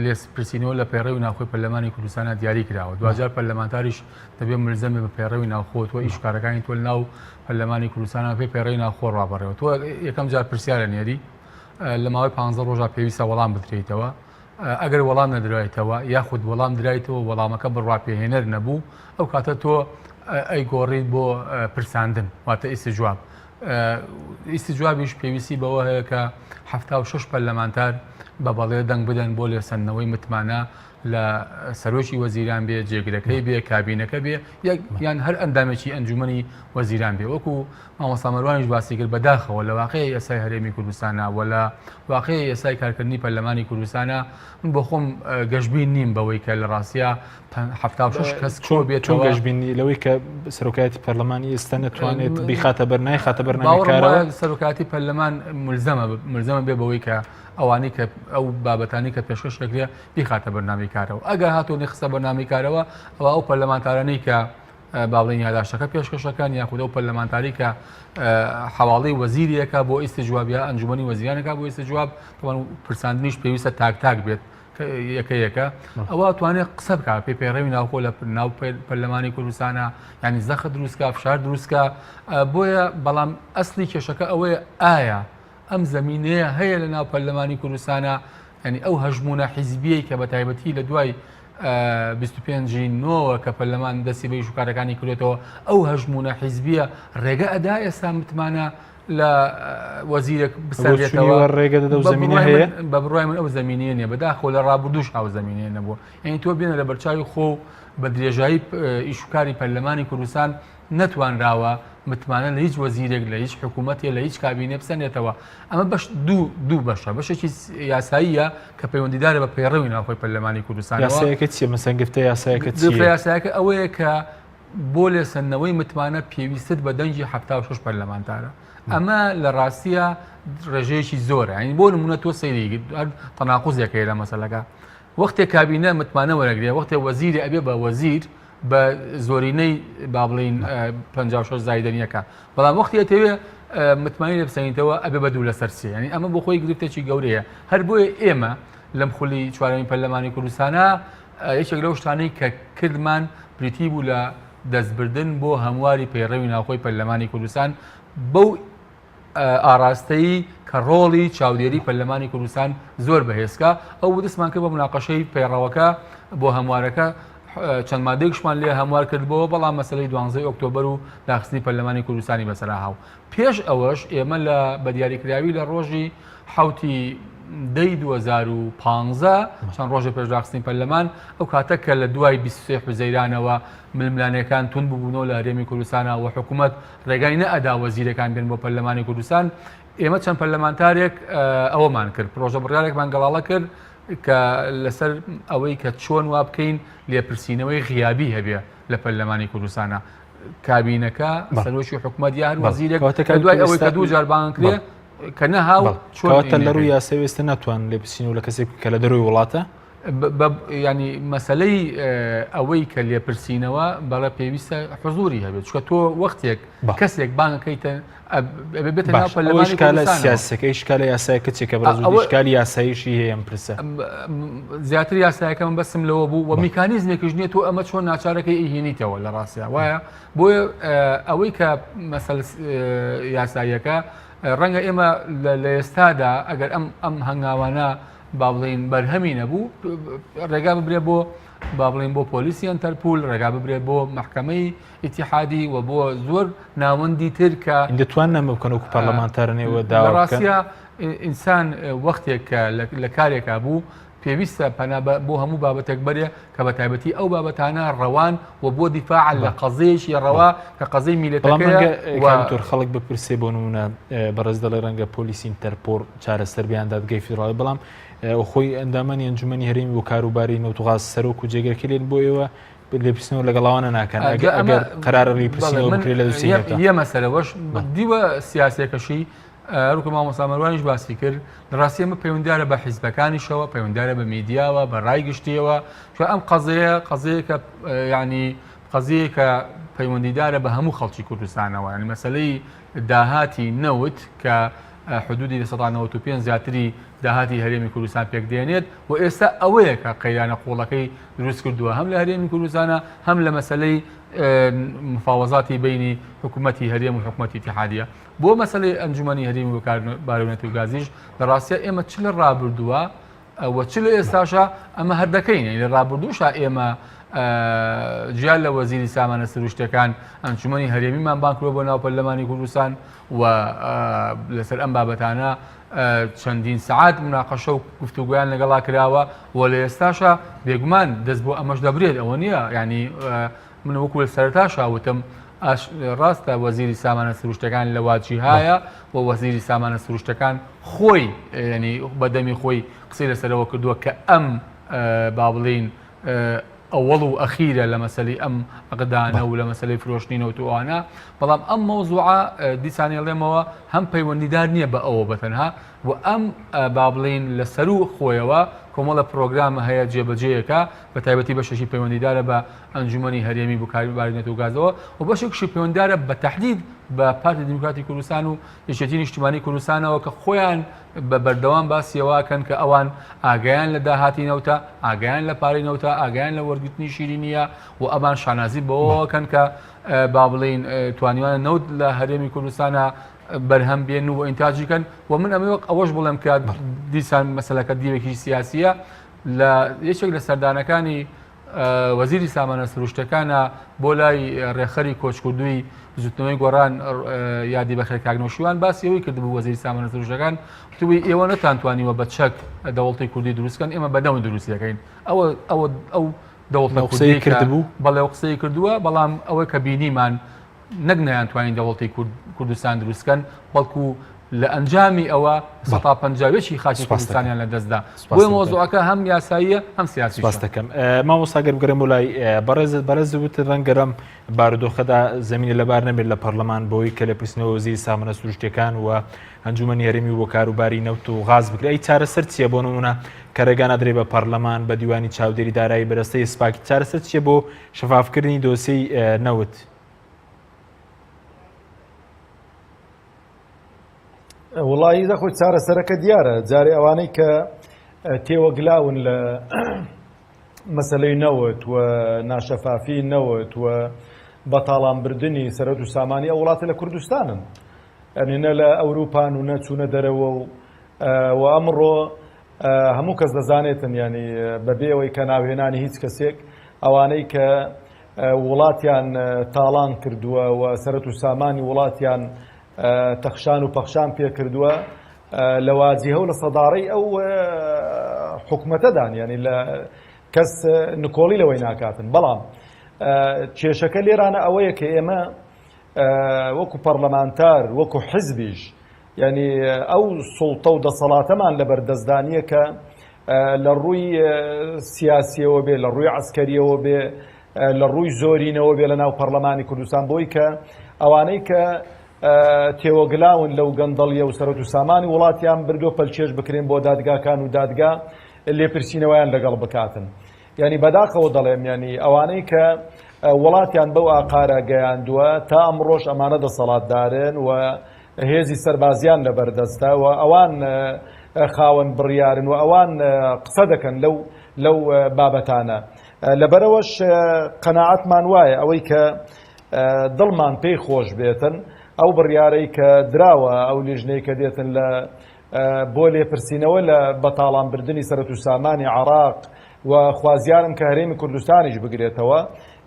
لێپرسینەوە لە پەیڕەوی ناوخۆی پەرلەمانی کوردستانە دیاری کراوە دواجار پەرلەمانتاریش دەبێ ملزەمێ بە پەیڕەوی ناوخۆ تۆ ئیش کارەکانی تۆ ناو پەرلەمانی کوردستانە پێ پەیڕەوی ناوخۆ ڕابڕێەوە تۆ یەکەم جار پرسیارە نێری لە ماوەی 15 ڕۆژا پێویستە وەڵام بدرێتەوە ئەگەر وەڵام نەدرایتەوە یاخود وەڵام درایتەوە وەڵامەکە بڕواپێهێنەر نەبوو ئەو کاتە تۆ ئەیگۆڕیت بۆ پرساندن واتە ئیسجواب ئیسجوابیش پێویستی بەوە هەیە کە 76 پەرلەمانتار بە بەڵێ دەنگ بدەن بۆ لێسەندنەوەی متمانە لە سەرۆکی وەزیران بێ جێگرەکەی بێ کابینەکە بێ یان هەر ئەندامێکی ئەنجومەنی وەزیران بێ وەکو مامۆستا مەروانیش باسی کرد بەداخەوە لە واقعی ئێستای هەرێمی کوردستانە و لە واقعی ئێستای کارکردنی پەرلەمانی کوردستانە من بۆ خۆم گەشبین نیم بەوەی کە لە ڕاستیا 76 کەس کۆ بێتەوە گەشبینی لەوەی کە سەرۆکایەتی پەرلەمانی ئێستا نەتوانێت بیخاتە بەر نایخاتە بەرنامەی کارەوە سەرۆکایەتی پەرلەمان ملزەمە ملزەمە بێ بەوەی کە ئەوانەی کە ئەو بابەتانی کە پێشکەش دەکرێت بیخاتە بەرنامەی کارەوە ئەگەر هاتوو نەخستە بەرنامەی کارەوە ئەوە ئەو پەرلەمانتارانەی کە با بڵێین یاداشتەکە پێشکەشەکان یاخود ئەو پەرلەمانتاری کە حواڵی وەزیرێکە بۆ ئیستجواب یا ئەنجومەنی وەزیرانەکە بۆ ئیستجواب طبعا پرساندنیش پێویستە تاک تاک بێت یەکە یەکە ئەوە توانێت قسە بکە پێ پەیڕەوی ناوخۆ لە ناو پەرلەمانی کوردستانە ینی زەخت دروستکە فشار دروستکە بۆیە بەڵام ئەسلی کێشەکە ئەوەیە ئایا ئەم زەمینەیە هەیە لە ناو پەرلەمانی کوردستانە ینی ئەو هەژمونە حیزبیەی کە بە تایبەتی لە دوای 25 نۆوە کە پەرلەمان دەستی بە ئیشوکارەکانی کردێتەوە ئەو هەژمونە حیزبیە ڕێگە ئەدا ئێستا متمانە لە وەزیرێک بسەرێتەوە ڕێگە دەدە و زمینە هەیە بە بڕای من ئەو زمینەیە نیە بەداخۆ لە ڕابردوش ئەو زمینەیە نەبووە یعنی تۆ بێنە لە بەرچاوی خۆ بە درێژایی ئیشوکاری پەرلەمانی کوردستان نەتوانراوە متمانە لە هیچ وەزیرێک لە هیچ حکوومەتێ لە هیچ کابینێ بسەنێتەوە ئەمە بەش دوو دوو بەشە بەشێکی یاساییە کە پەیوەندیدارە بە پەیڕەوی ناوخۆی پەرلەمانی کوردستان یاسایەکە چییە مەسەن گرفتە یاسایەکە چییە گرفتە یاسایەکە ئەوەیە کە بۆ لێسەندنەوەی متمانە پێویستت بە دەنگی 76 پەرلەمانتارە ئەمە لە ڕاستیە ڕێژەیەکی زۆرە یعنی بۆ نمونە تۆ سەیری تەناقوزێک هەیە لە مەسەلەکە وەختێ کابینە متمانە وەرەگرێ وەختێ وەزیری ئەبێ بە وەزیر بە زۆرینەی با بڵین 56 زایدەنیەکە بەڵام وەختی ئەتەوێ متمانەی لێ بسەنیتەوە ئەبێ بە دوو لەسەر سێ یعنی ئەمە بۆ خۆی گرفتێکی گەورەیە هەر بۆیە ئێمە لەم خولی چوارەمی پەرلەمانی کوردستانە یەکێک لەو شتانەی کە کردمان بریتی بوو لە دەستبردن بۆ هەمواری پەیڕەوی ناوخۆی پەرلەمانی کوردستان بەو ئاراستەی کە ڕۆڵی چاودێری پەرلەمانی کوردستان زۆر بەهێزکە ئەو دەستمان کرد بە مناقەشەی پەیڕەوەکە بۆ هەموارەکە چەند مادەیەکشمان لێ هەموار کردبەوە بەڵام مەسلەی دوانزەی ئۆکتۆبەر و داخستنی پەرلەمانی کوردستانی بەسەرا هاو پێش ئەوەش ئێمە لە بەدیاریکراوی لە ڕۆژی حوتی دەی 2015 چەند ڕۆژە پێش داخستنی پەرلەمان ئەو کاتە کە لە دوای 23 حوزەیرانەوە ململانێکان تون ببوونەوە لە هەرێمی کوردستانە و حکوومەت ڕێگای نەئەدا وەزیرەکان بێن بۆ پەرلەمانی کوردستان ئێمە چەند پەرلەمانتارێک ئەوەمان کرد پرۆژە بڕیارێکمان گەڵاڵە کرد کە لەسەر ئەوەی کە چۆن وا بکەین لێپرسینەوەی غیابی هەبێ لە پەرلەمانی کوردستانە کابینەکە سەرۆکی حکوومەت یا هەر وەزیرێک دوای ئەوەی کە دوو جار بانگ کرێ کە نەهاو چۆتە لە ڕووی یاسای ئێستا ناتوان لێپرسینەوە لە کەسێک کە لە دەرەوەی وڵاتە ینی مەسلەی ئەوەی کە لێپرسینەوە بەڵێ پێویستە حزوری هەبێت چکە تۆ وەختێک کەسێک بانگەکەیتە بێتە ناو پەرلەمانی شکالە سیاسەکەی شکالە یاسایەکە چێکە بەڕێز شکالی یاساییشی هەیە ئەم پرسە زیاتر یاسایەکە من بەسم لەوە بوو و میکانیزمێکیش نییە تۆ ئەمە چۆن ناچارەکەی ئیهێنیتەوە لە ڕاستیا وایە بۆیە ئەوەی کە مەسەل یاساییەکە ڕەنگە ئێمە لە ئێستادا ئەگەر ئەم ئەم هەنگاوانە با بڵێین بەرهەمی نەبوو ڕێگا ببرێ بۆ با بڵێین بۆ پۆلیسی ئەنتەرپول ڕێگا ببرێت بۆ محکمەی ئیتیحادی و بۆ زۆر ناوەندی تر کە دەتوان نەمە بکەن وەکو پەرلەمانتارنەوە داوا ڕاستە ئینسان وەختێک کە لە کارێکا بوو پێویستە پەنا بۆ هەموو بابەتێک بەرێ کە بە تایبەتی ئەو بابەتانە ڕەوان و بۆ دیفاع لە قەزەیەکی ڕەوا کە قەزەی میلەتەکەیە خەڵک بپرسێ بۆ نمونە بەڕێز دەڵێ ڕەنگە پۆلیسی ئینتەرپۆڵ چارەسەر بیان دادگای فیدراڵی بەڵام خۆی ئەندامانی ئەنجومەنی هەرێمی بۆ کاروباری نەوت و غاز سەرۆک و جێگرەکەی لێن بۆ ئێوە لێپرسینەوە لەگەڵ ئەوانە ناکەن ئەگەر قەرارە لێپرسینەوە بکرێت لە دوسێ یە مەسەلەوەش دیوە سیاسەکەشی هەروکە مامۆستا مەروانیش باسی کرد لە ڕاستی ئەمە پەیوەندیدارە بە حیزبەکانیشەوە پەیوەندیدارە بە میدیاوە بە ڕای گشتیەوە چونکە ئەم قەزەیە قەزەیەکە یعنی قەزیەکە پەیوەندیدارە بە هەموو خەڵکی کوردستانەوە یعنی مەسەلەی داهاتی نەوت کە. حدودی 95% زیاتری داهاتی هەرێمی کوردستان پێک دێنێت و ئێستا ئەوەیە کە قەیرانە قوڵەکەی دروست کردووە هەم لە هەرێمی کوردستانە هەم لە مەسلەی مفاوەزاتی بینی حکوومەتی هەرێم و حکوومەتی ئیتیحادیە. بۆ مەسلەی ئەنجومەنی هەرێمی بۆ کاروباری نەوت و گازیش لە ڕاستیا ئێمە چ لە ڕابردووە و چ لە ئێستاشا ئەمە هەر دەکەین، لە ڕابردووشا ئێمە جیا لە وەزیری سامانە سروشتەکان ئەنجومەنی هەرێمیمان بانگ کردووە بۆ ناو پەرلەمانی کوردستان و لەسەر ئەم بابەتانە چەندین سەعات مناقەشە و گفتوگۆیان لەگەڵا کراوە و لە ئێستاشا بێگومان دەست بۆ ئەمەش دەبرێت. ئەوە نییە ینی من وەکو لە سەرەتاشا وتم ڕاستە وەزیری سامانە سروشتەکان لە واجیهایە و وەزیری سامانە سروشتەکان خۆی ینی بەدەمی خۆی قسەی لەسەرەوە کردووە کە ئەم با بڵین ئەوەڵ و ئەخیرە لە مەسەلەی ئەم عەقدانە و لە مەسەلەی فرۆشتنی نەوت و ئەوانە، بەڵام ئەم مەوزوعە دیسان ئەڵێمەوە هەم پەیوەندیدار نییە بە ئەوە بە تەنها و ئەم با بڵێین لە سەروو خۆیەوە کۆمەڵە پرۆگرامە هەیە جێبەجێیەکە بە تایبەتی بەشێکی پەیوەندیدارە بە ئەنجومەنی هەرێمی بۆ کاروباری نەوت و گازەوە و بەشێکشی پەیوەندیدارە بە تەحدید بە پارتی دیموکراتی کوردستان و یەکێتی نیشتیمانی کوردستانەوە کە خۆیان بە بەردەوام باسی ئەوە ئەکەن کە ئەوان ئاگایان لە داهاتی نەوتە، ئاگایان لە پارەی نەوتە، ئاگایان لە وەرگرتنی شیرینییە و ئەمان شانازی بەوەوە ئەکەن کە با بڵێین توانیوانە نەوت لە هەرێمی کوردستانە بەرهەم بێن و ئینتاجی کەن و من ئەمەوێ ئەوەش بڵێم کە دیسان مەسەلەکە دیوێکی سیاسیە لە یەکێک لە سەردانەکانی وەزیری سامانە سروشتەکانە بۆ لای ڕێکخەری کۆچکردووی بزوتنەوەی گۆڕان یادی بەخێر کاک نەوشیروان باسی ئەوەی کردبوو وەزیری سامانە سروشتەکان وتبووی ئێوە نەتانتوانیوە بە چەک دەوڵەتی کوردی دروست کەن ئێمە بە نەوت دروستی دەکەین ئەوە ئەوە ئەو دەوڵەتە قسەی کردبوو بەڵێ ئەو قسەی کردووە بەڵام ئەوەی کە بینیمان نەک نەیانتوانی دەوڵەتی کوردستان دروست کەن بەڵکو لە ئەنجامی ئەوە 150 خاکی کوردستانیان لە دەستدا بۆیە مەوزوعەکە هەم یاساییە هەم سیاسی سپاس دەکەم مامۆستا گەر بگەڕێم بۆ لای بەڕێزت بەڕێز وتت ڕەنگە لەم بارودۆخەدا زەمینە لەبار نەبێت لە پەرلەمان بۆی کە لێپرسینەوە وەزیری سامانە سروشتیەکان و ئەنجومەنی هەرێمی بۆ کاروباری نەوت و غاز بکرێت ئەی چارەسەر چییە بۆ نمونە کە ڕێگا نادرێ بە پەرلەمان بە دیوانی چاودێری دارایی بەرەستەی سپاکی چارەسەر چییە بۆ شەفافکردنی دۆسیەی نەوت؟ وڵی دەخۆی چارەسەرەکە دیارە جارێ ئەوانەی کە تێوەگلاون لە مەسلەی نەوت و ناشەفافی نەوت و بەتاڵانبردنی سەرەت و سامانی ئەو وڵاتە لە کوردستانن ئەنی نە لە ئەوروپان و نە چوونە دەرەوە و و ئەمڕۆ هەموو کەس دەزانێتن ینی بەبێ ئەوەی کە ناوهێنانی هیچ کەسێک ئەوانەی کە وڵاتیان تاڵان کردووە و سەرەت و سامانی وڵاتیان تەخشان و پەخشان پێکردووە لە واجیهە و لە سەدارەی ئەو حکومەتەدان یعنی لە کەس نکۆڵی لەوەی ناکاتن بەڵام کێشەکە لێرانە ئەوەیە کە ئێمە وەکو پەرلەمانتار وەکو حزبیش یعنی ئەو سوڵتە و دەسەڵاتەمان لەبەر دەستدانیە کە لە ڕووی سیاسیەوە بێ لە ڕووی عسکەریەوە بێ لە ڕووی زۆرینەوە بێ لە ناو پەرلەمانی کوردستان بۆی کە ئەوانەی کە تێوەگلاون لەو گەندەڵیە و سەرەت و سامانی وڵاتیان بردووە پەلکێش بکرێن بۆ دادگاکان و دادگا لێپرسینەوەیان لەگەڵ بکاتن. یعنی بەداخەوە دەڵێم یعنی ئەوانەی کە وڵاتیان بەو ئاقارە گەیاندووە تا ئەمڕۆژ ئەمانە دەسەڵاتدارن و هێزی سەربازیان لەبەردەستە و ئەوان خاوەن بڕیارن و ئەوان قسە دەکەن لەو لەو بابەتانە لەبەرەوەش قەناعەتمان وایە ئەوەی کە دڵمان پێی خۆش بێتن ئەو بڕیارەی کە دراوە ئەو لیژنەی کە دێتن لە بۆ لێپرسینەوە لە بەتاڵانبردنی سەرەت و سامانی عراق و خوازیارم کە هەرێمی کوردستانیش بگرێتەوە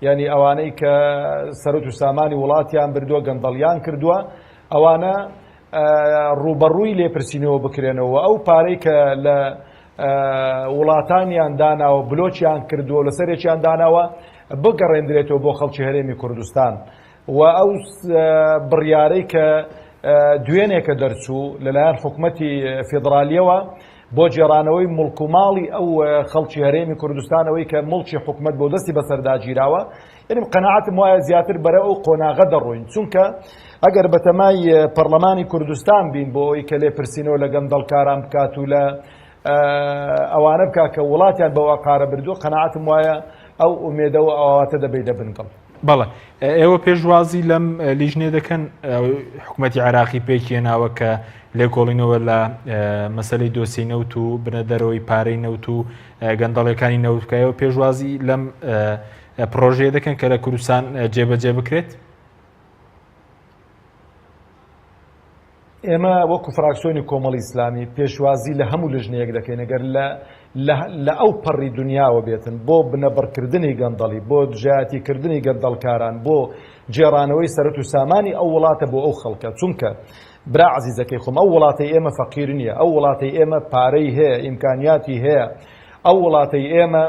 یعنی ئەوانەی کە سەرەت و سامانی وڵاتیان بردووە گەندەڵیان کردووە ئەوانە ڕوبەڕووی لێپرسینەوە بکرێنەوە ئەو پارەی کە لە وڵاتانیان داناوە بلۆکیان کردووە لەسەرێکیان داناوە بگەڕێندرێتەوە بۆ خەڵکی هەرێمی کوردستان و ئەو بڕیارەی کە دوێنێکە دەرچوو لەلایەن حکومەتی فیدرالیەوە بۆ گێڕانەوەی موڵک و ماڵی ئەو خەڵکی هەرێمی کوردستانەوەی کە موڵکی حکومەت بۆ دەستی بەسەردا گیراوە یعنی قەناعەتم وایە زیاتر بەرە ئەو قۆناغە دەڕۆین چونکە ئەگەر بەتەمای پەرلەمانی کوردستان بین بۆ ئەوەی کە لێپرسینەوە لە گەندەڵکاران بکات و لە ئەوانە بکات کە وڵاتیان بەو ئاقارە بردووە قەناعەتم وایە ئەو ئومێدە و ئاواتە دەبەیتە بنگڵ. بەڵێ ئێوە پێشوازی لەم لیژنێ دەکەن حکوومەتتی عراقی پێکیێناوە کە لێکۆڵینەوە لە مەسلەی دۆسی نەوت و بنەدەرەوەی پارەی نەوت و گەندەڵەکانی نەوت بکەوە پێشوازی لەم پرۆژەیە دەکەن کە لە کوردستان جێبەجێ بکرێت؟ ئێمە وەکو فراکسیۆنی کۆمەڵی ئیسلامی پێشوازی لە هەموو لژنەیەک دەکەین ئەگەر لە لە ئەو پەڕی دنیاوە بێتن بۆ بنەبڕکردنی گەندەڵی بۆ دژایەتیکردنی گەندەڵکاران بۆ گێڕانەوەی سەرەت و سامانی ئەو وڵاتە بۆ ئەو خەڵکە چونکە برا عزیزەکەی خۆم ئەو وڵاتەی ئێمە فەقیر نییە ئەو وڵاتەی ئێمە پارەی هەیە ئیمکانیاتی هەیە ئەو وڵاتەی ئێمە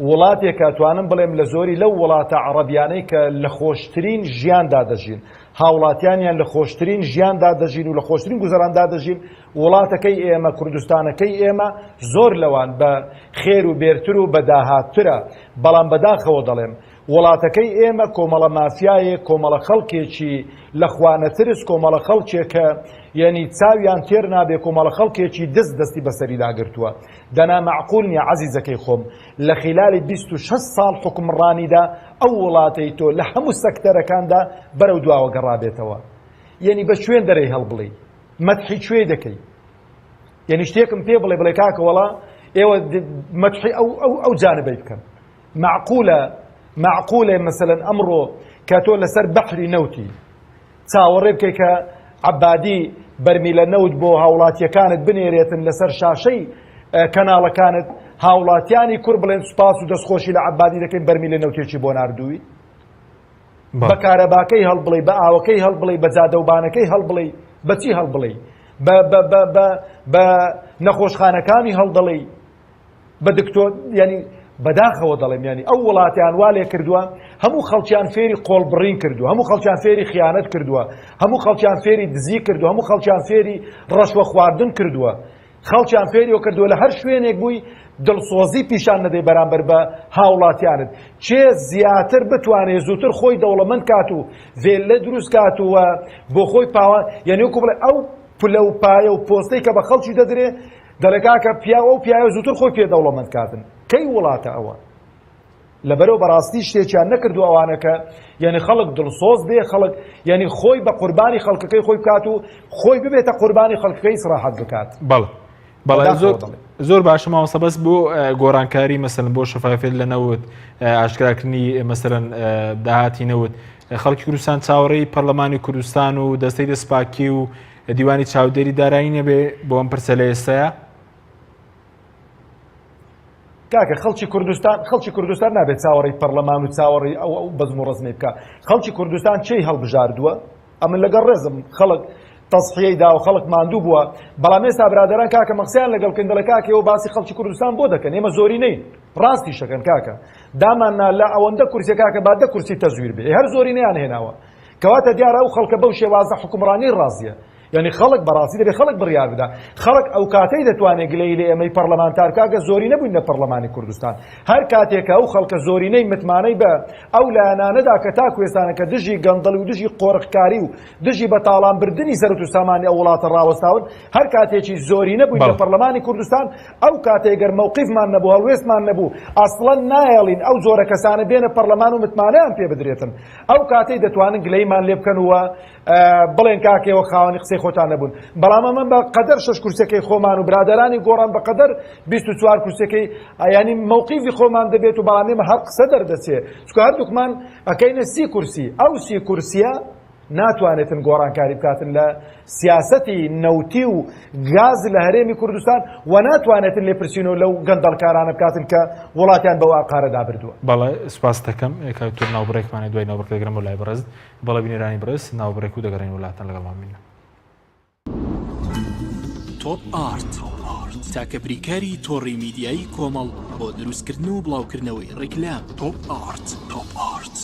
وڵاتێکە توانم بڵێم لە زۆری لەو وڵاتە عەڕەبیانەی کە لە خۆشترین ژیاندا دەژین، هاوڵاتیانیان لە خۆشترین ژیاندا دەژین و لە خۆشترین گوزەراندا دەژین، وڵاتەکەی ئێمە، کوردستانەکەی ئێمە زۆر لەوان بە خێر و بێرتر و بە داهاتترە، بەڵام بەداخەوە دەڵێم وڵاتەکەی ئێمە کۆمەڵە مافیایەک، کۆمەڵە خەڵکێکی لە خوانەترس، کۆمەڵە خەڵکێک کە یەنی چاویان تێر نابێ، کۆمەڵە خەڵکێکی دز دەستی بەسەریدا گرتووە. دەنا مەعقول نیە عەزیزەکەی خۆم لە خیلالی 26 ساڵ حوکمڕانیدا ئەو وڵاتەی تۆ لە هەموو سەکتەرەکاندا بەرەو دواوە گەڕابێتەوە یەنی بە کوێن دەرەی هەڵبڵێی مەدحی کوێی دەکەی یەنی شتێکم پێ بڵێ بڵێ کاکە وەڵا ئێوە مەدحی ئەو ئەو ئەو جانبەی بکەن معقولە معقولە مەسەلەن ئەمڕۆ کە تۆ لەسەر بەحری نەوتی چاوەڕێ بکەی کە عەبادی بەرمیلە نەوت بۆ هاوڵاتیەکانت بنێرێتن لەسەر شاشەی کەناڵەکانت هاوڵاتیانی کور بڵێن سوپاس و دەستخۆشی لە عەبادی دەکەین بەرمیلە نەوتێکی بۆ ناردووی بە کارەباکەی هەڵبڵێ بە ئاوەکەی هەڵبڵێ بە جادەوبانەکەی هەڵبڵێ بەچی هەڵبڵێ بە نەخۆشخانەکانی هەڵدەڵێ بە دکتۆر یانی بەداخەوە دەڵێم یانی ئەو وڵاتیان وا لێ کردووە هەموو خەڵکیان فێری قۆڵبڕین کردووە هەموو خەڵکیان فێری خیانەت کردووە هەموو خەڵکیان فێری دزی کردووە هەموو خەڵکیان فێری ڕەشوە خواردن کردووە خەڵکیان فێری کردووە لە هەر شوێنێک بووی دڵسۆزی پیشان نەدەی بەرامبەر بە هاوڵاتیانت چێ زیاتر بتوانێت زووتر خۆی دەوڵەمەند کات و ڤێلە دروست کات و بۆ خۆی پاوە یعنی وەکو بڵێ ئەو پلە و پایە و پۆستەی کە بە خەڵکی دەدرێ دەڵێ کاکە پیاو ئەو پیاوە زووتر خۆی پێ دەوڵەمەند کاتن کەی وڵاتە ئەوە لەبەرەوە بەڕاستی شتێکیان نەکردو ئەوانەکە یعنی خەڵک دڵسۆز بێ خەڵک یعنی خۆی بە قوربانی خەڵکەکەی خۆی بکات و خۆی ببێتە قوربانی خەڵکەکەی سراحەت بکات بەڵێ بەڵێ زۆر زۆر باشە مامۆستا بەس بۆ گۆڕانکاری مەسەلەن بۆ شەفافیت لە نەوت ئاشکراکردنی مەسەلەن داهاتی نەوت خەڵکی کوردستان چاوەڕێی پەرلەمانی کوردستان و دەستەی دەستپاکی و دیوانی چاودێری دارایی نەبێ بۆ ئەم پرسە لە ئێستایا؟ کاکە خەڵکی کوردستان خەڵکی کوردستان نابێت چاوەڕێی پەرلەمان و چاوەڕێی ئەو ئەو بەزم و ڕەزمی بکە خەڵکی کوردستان چێی هەڵبژاردووە ئەمن لەگەڵ ڕێزم خەڵک تەزحیەی دا و خەڵک ماندوو بووە بەڵام ئێستا برادەران کاکە مەقسیان لەگەڵ کەن دەڵێ کاکە ئێوە باسی خەڵکی کوردستان بۆ دەکەن ئێمە زۆری نین ڕاستی شەکەن کاکە دامان نا لە ئەوەندە کورسیە کاکە با دە کورسی تەزویر بێ هەر زۆری نیان هێناوە کەواتە دیارە ئەو خەڵکە بەو شێوازە حکومڕانی ڕازیە یعنی خەڵک بەڕاستی دەبێ خەڵک بڕیار بدا خەڵک ئەو کاتەی دەتوانێت گلەیی لە ئێمەی پەرلەمانتار بکا کە زۆری نەبووین لە پەرلەمانی کوردستان هەر کاتێک کە ئەو خەڵکە زۆرینەی متمانەی بە ئەو لایەنانەدا کە تا کوێستانە کە دژی گەندەڵی و دژی قۆرخکاری و دژی بە تاڵان بردنی سەرەت و سامانی ئەو وڵاتە ڕاوەستاون هەر کاتێکی زۆری نەبووین لە پەرلەمانی کوردستان ئەو کاتێک گەر مەوقیفمان نەبوو هەڵوێستمان نەبوو ئەسڵەن نایەڵین ئەو جۆرە کەسانە بێنە پەرلەمان و متمانەیان پێ بدرێتن ئەو کاتەی دەتوانن گلەیمان لێ بکەن و بڵێن کاکە ئێوە خاوەنی قسەی خۆتان نەبوون بەڵام ئەمە بە قەدەر شەش کورسەکەی خۆمان و برادەرانی گۆڕان بە قەدەر 24 کورسەکەی ینی مەوقیفی خۆمان دەبێت و بەڵام ئێمە هەر قسە دەردەچێ چونکە هەردووکمان ئەکەینە سی کورسی ئەو سی کورسیە ناتوانێتن گۆڕانکاری بکاتن لە سیاسەتی نەوتی و گاز لە هەرێمی کوردستان و ناتوانێتن لێپرسینەوە لەو گەندەڵکارانە بکاتن کە وڵاتیان بەو ئاقارەدا بردووە. بەڵێ سوپاست دەکەم کاک دکتۆر ناوبڕێکمان دوای ناوبڕ دەگرم لای بەڕێزت. بەڵێ بینەرانی بەڕێز ناوبڕێک و دەگەڕێین وڵاتان لەگەڵمان بین. تۆپ ئارت تاکە بریکاری تۆڕی میدیایی کۆمەڵ بۆ دروستکردن و بڵاوکردنەوەی ڕیکلام تۆپ ئارت تۆپ ئارت.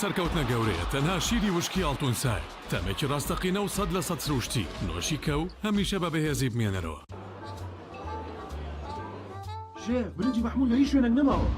سەرکەوتنە گەورەیە تەنها شیری وشکی ئاڵتون سایە، تامێکی ڕاستەقینە و 100% سروشتی، نۆشی کە و هەمیشە بە بەهێزی بمێنەرەوە. شێف، برنجی مەحموول لە هیچ شوێنێک نەماوە.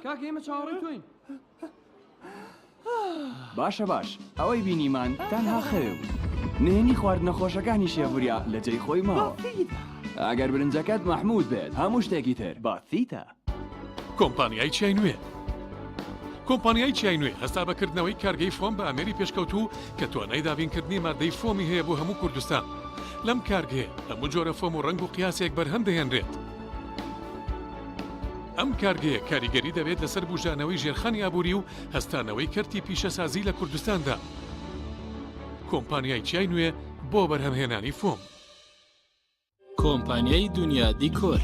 کاکە ئێمە چاوەڕێی تۆین. باشە باش ئەوەی بینیمان تەنها خەوێ بوو نهێنی خواردنە خۆشەکانی شێڤوریا لە جێی خۆی ماوە ئەگەر برنجەکەت مەحمود بێت هەموو شتێکی تر بەسیتە. کۆمپانیای چیای نوێ کۆمپانیای چیای نوێ هەستا بە کردنەوەی کارگەی فۆم بە ئامێری پێشکەوتوو کە توانای دابینکردنی ماددەی فۆمی هەیە بۆ هەموو کوردستان. لەم کارگەیە هەموو جۆرە فۆم و ڕەنگ و قیاسێک بەرهەم دەهێنرێت. ئەم کارگەیە کاریگەری دەبێت لەسەر بوژانەوەی ژێرخانی ئابووری و هەستانەوەی کەرتی پیشەسازی لە کوردستاندا. کۆمپانیای چیای نوێ بۆ بەرهەمهێنانی فۆم. کۆمپانیای دونیا دیکۆر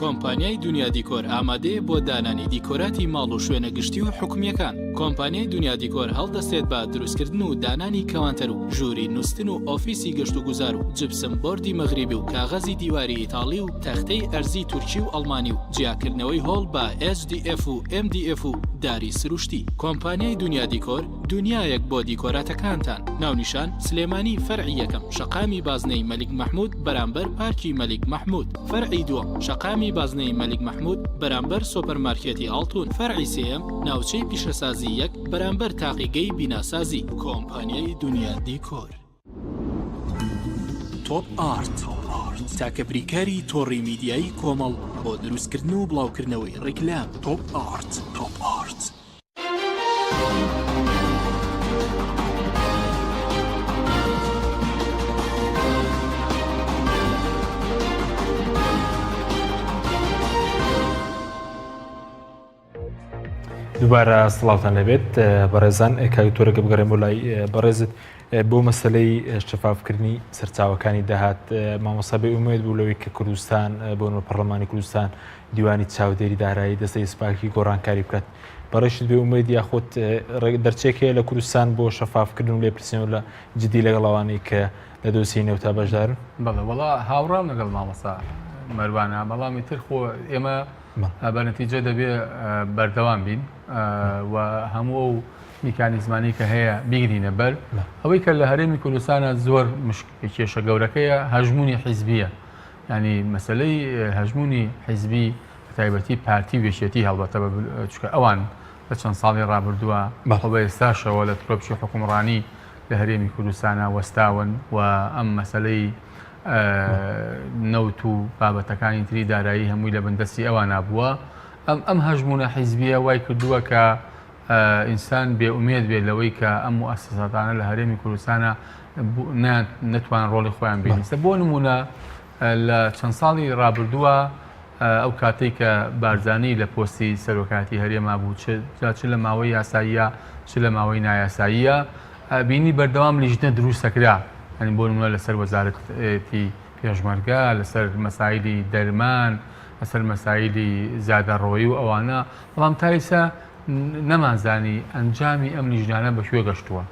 کۆمپانیای دونیا دیکۆر ئامادەیە بۆ دانانی دیکۆراتی ماڵ و شوێنە گشتی و حکومییەکان. کۆمپانیای دونیا دیکۆر هەڵدەستێت بە دروستکردن و دانانی کەوانتەر و ژووری نوستن و ئۆفیسی گەشتوگوزار و جپسم بۆردی مەغریبی و کاغەزی دیواری ئیتاڵی و تەختەی ئەرزی تورکی و ئەڵمانی و جیاکردنەوەی هۆڵ بە HDF و MDF و داری سروشتی. کۆمپانیای دونیا دیکۆر دونیایەک بۆ دیکۆراتەکانتان. ناونیشان، سلێمانی فەرعی یەکەم شەقامی بازنەی مەلیک مەحمود بەرامبەر پارکی مەلیک مەحمود فەرعی دووەم شەقامی بازنەی مەلیک مەحمود بەرامبەر سۆپەرمارکێتی ئاڵتون فەرعی سێیەم ناوچەی پیشەسازی یەک بەرامبەر تاقیگەی بیناسازی. کۆمپانیای دونیا دیکۆر. تۆپ ئارت، تاکە بریکاری تۆڕی میدیایی کۆمەڵ بۆ دروستکردن و بڵاوکردنەوەی ڕیکلام. تۆپ ئارت. تۆپ ئارت. دووبارە سڵاوتان لەبێت بەڕێزان کاک تۆرەکە بگەڕێن بۆ لای بەڕێزت بۆ مەسلەی شەفافکردنی سەرچاوەکانی داهات مامۆسا بێ ئومێد بوو لەوەی کە کوردستان بۆ پەرلەمانی کوردستان دیوانی چاودێری دارایی دەستەی سپاکی گۆڕانکاری بکات بەڕێشت بێ ئومێد یاخود دەرچێک هەیە لە کوردستان بۆ شەفافکردن و لێپرسینەوە لە جدی لەگەڵ ئەوانەی کە لە دۆسیەی نەوتا بەشدارن؟ بەڵێ وەڵا هاوڕام لەگەڵ مامۆستا مەروانە بەڵام ئیتر خۆ ئێمە بە نەتیجە دەبێ بەردەوام بین و هەموو ئەو میکانیزمانی کە هەیە بیگرینە بەر ئەوەی کە لە هەرێمی کوردستانە زۆر کێشە گەورەکەیە هەژمونی حیزبیە ینی مەسلەی هەژمونی حیزبی بەتایبەتی پارتی و یەکێتی هەڵبەتە چونکە ئەوان لە چەند ساڵی ڕابردووە بە ئێستاشەوە لە ترۆپکی حکومڕانی لە هەرێمی کوردستانە وەستاون و ئەم مەسلەی نەوت و بابەتەکانی تری دارایی هەمووی لە بندەستی ئەوانە بووە ئەم ئەم هەژمونە حیزبیە وای کردووە کە ئینسان بێ ئومێد بێت لەوەی کە ئەم موئەسەساتانە لە هەرێمی کوردستانە نەتوان ڕۆڵی خۆیان بینیستە بۆ نمونە لە چەند ساڵی ڕابردووە ئەو کاتەی کە بارزانی لە پۆستی سەرۆکایەتی هەرێما بوو چ جا چ لە ماوەی یاساییە چ لە ماوەی نایاساییە بینی بەردەوام لیژنە دروستەکرا یانی بۆ نمونە لەسەر وەزارەتی پێشمەرگە لەسەر مەسایلی دەرمان لەسەر مەسایلی زیادەڕۆیی و ئەوانە بەڵام تا ئیستا نەمانزانی ئەنجامی ئەم لیژنانە بە کوێ گەشتووە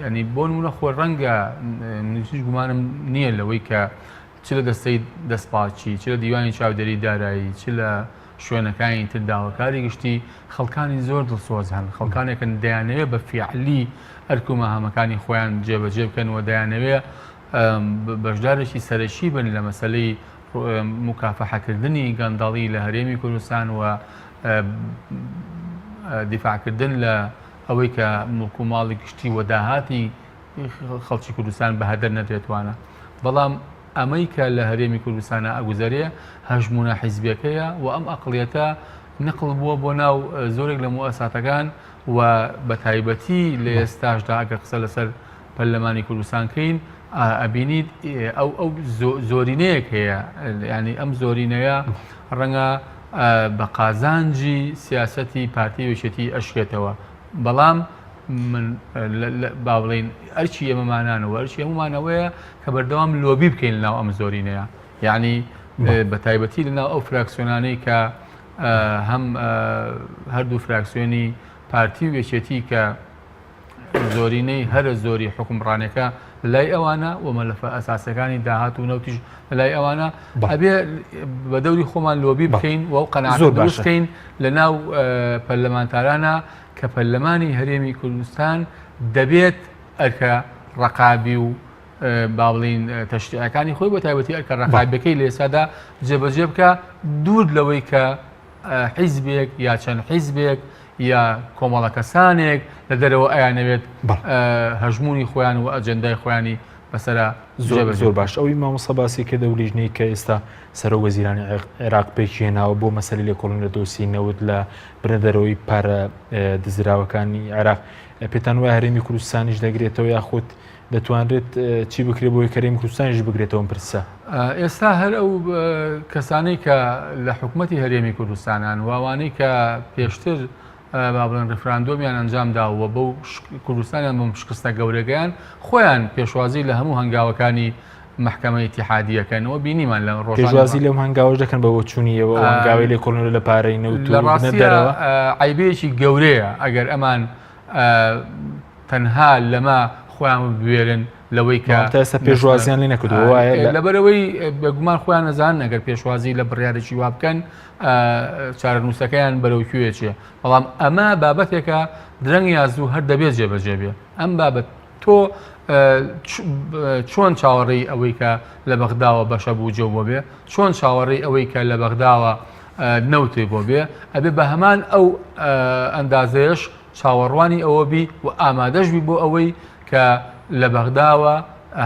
ینی بۆ نمونە خۆ ڕەنگە هیچ گومانم نییە لەوەی کە چ لە دەستەی دەستپاکی، چ لە دیوانی چاودێری دارایی، چ لە شوێنەکانی تر داواکاری گشتی، خەڵکانی زۆر دڵسۆز هەن، خەڵکانێکن دەیانەوێ بە فیعلی ئەرک و مەهامەکانی خۆیان جێبەجێ بکەن و دەیانەوێ بەشدارێکی سەرەکی بن لە مەسەلەی موکافەحەکردنی گەندەڵی لە هەرێمی کوردستان و دیفاعکردن لە ئەوەی کە موڵک و ماڵی گشتی و داهاتی خەڵکی کوردستان بە هەدەر نەدرێتوانە بەڵام ئەمەی کە لە هەرێمی کوردستانە ئەگوزەرێ هەژمونە حیزبیەکەیە و ئەم ئەقڵیەتە نقل بووە بۆ ناو زۆرێک لە موئەساتەکان و بە تایبەتی لە ئێستاشدا ئەگەر قسە لەسەر پەرلەمانی کوردستان کەین ئەبینیت ئەو ئەو زۆرینەیەک هەیە ینی ئەم زۆرینەیە ڕەنگە بە قازانجی سیاستی پارتی وێچێتی ئەشکێتەوە بەڵام من با بڵین ئەرچی ئێمەمانانەوە ئەرچی هەمومانەوەیە کە بەردەوام لۆبی بکەین ناو ئەم زۆرینەیە یعنی بە تایبەتی لەناو ئەو فراکسیۆنانەی کە هەم هەردوو فراکسیۆنی پارتی و یەکێتی کە زۆرینەی هەرە زۆری حکومڕانەکە لای ئەوانە و مەلەفە ئەساسەکانی داهات و نەوتیش لای ئەوانە ئەبێ بە دەوری خۆمان لۆبی بکەین و قەناعەت زۆر بکەین لە ناو پەرلەمانتارانە کە پەرلەمانی هەرێمی کوردستان دەبێت ئەرکە ڕقابی و با بڵین تەشریعەکانی خۆی بە تایبەتی ئەرکە ڕقابەکەی لە ئێستادا جێبەجێ بکە دوور لەوەی کە حیزبێک یا چەند حیزبێک یا کۆمەڵە کەسانێک لە دەرەوە ئەیانەوێت هەژمونی خۆیان و ئەجندای خۆیانی بەسرە زۆر زۆر باش ئەوی مامۆستا باسی کردە و لیژنەی کە ئێستا سەرۆک وەزیرانی عێراق پێکهێناوە بۆ مەسەلی لێکۆڵین لە دۆسی نەوت لە بنەدەرەوەی پارە دزراوەکانی عێراق پێتان وایە هەرێمی کوردستانیش دەگرێتەوە یاخود دەتوانرێت چی بکرێت بۆی کەرێمی کوردستانیش بگرێتەوە ئەم پرسە؟ ئێستا هەر ئەو کەسانەی کە لە حکوومەتی هەرێمی کوردستانان و ئەوانەی کە پێشتر با بڵێن ڕیفراندۆمیان ئەنجام دا و بەو کوردستانیان بەم شکستە گەورەگەیان خۆیان پێشوازی لە هەموو هەنگاوەکانی مەحکەمە ئیتیحادییەکەن و بینیمان لە ڕۆژانی پێشوازی لەم هەنگاوەش دەکەن بە بۆچوونی ئێوە ئەو هەنگاوی لێکۆڵینەوە لە پارەی نەوت و لە ڕاستیدا دەرەوە عەیبەیەکی گەورەیە ئەگەر ئەمان تەنها لەمە خۆیان ببوێرن لەوەی کە تا ئێستا پێشوازیان لێ نەکردووە وایە لەبەرەوەی بێگومان خۆیان نەزانن ئەگەر پێشوازی لە بڕیارێکی وا بکەن چارەنووسەکەیان بەرەو کوێ چێ بەڵام ئەمە بابەتێکە درەنگ یا زوو هەر دەبێت جێبەجێ بێ ئەم بابەت تۆ چۆن چاوەڕێی ئەوەی کە لە بەغداوە بەشە بوجە بۆ بێ چۆن چاوەڕێی ئەوەی کە لە بەغداوە نەوتێ بۆ بێ ئەبێ بە هەمان ئەو ئەندازەیەش چاوەڕوانی ئەوە بی و ئامادەش بی بۆ ئەوەی کە لە بەغداوە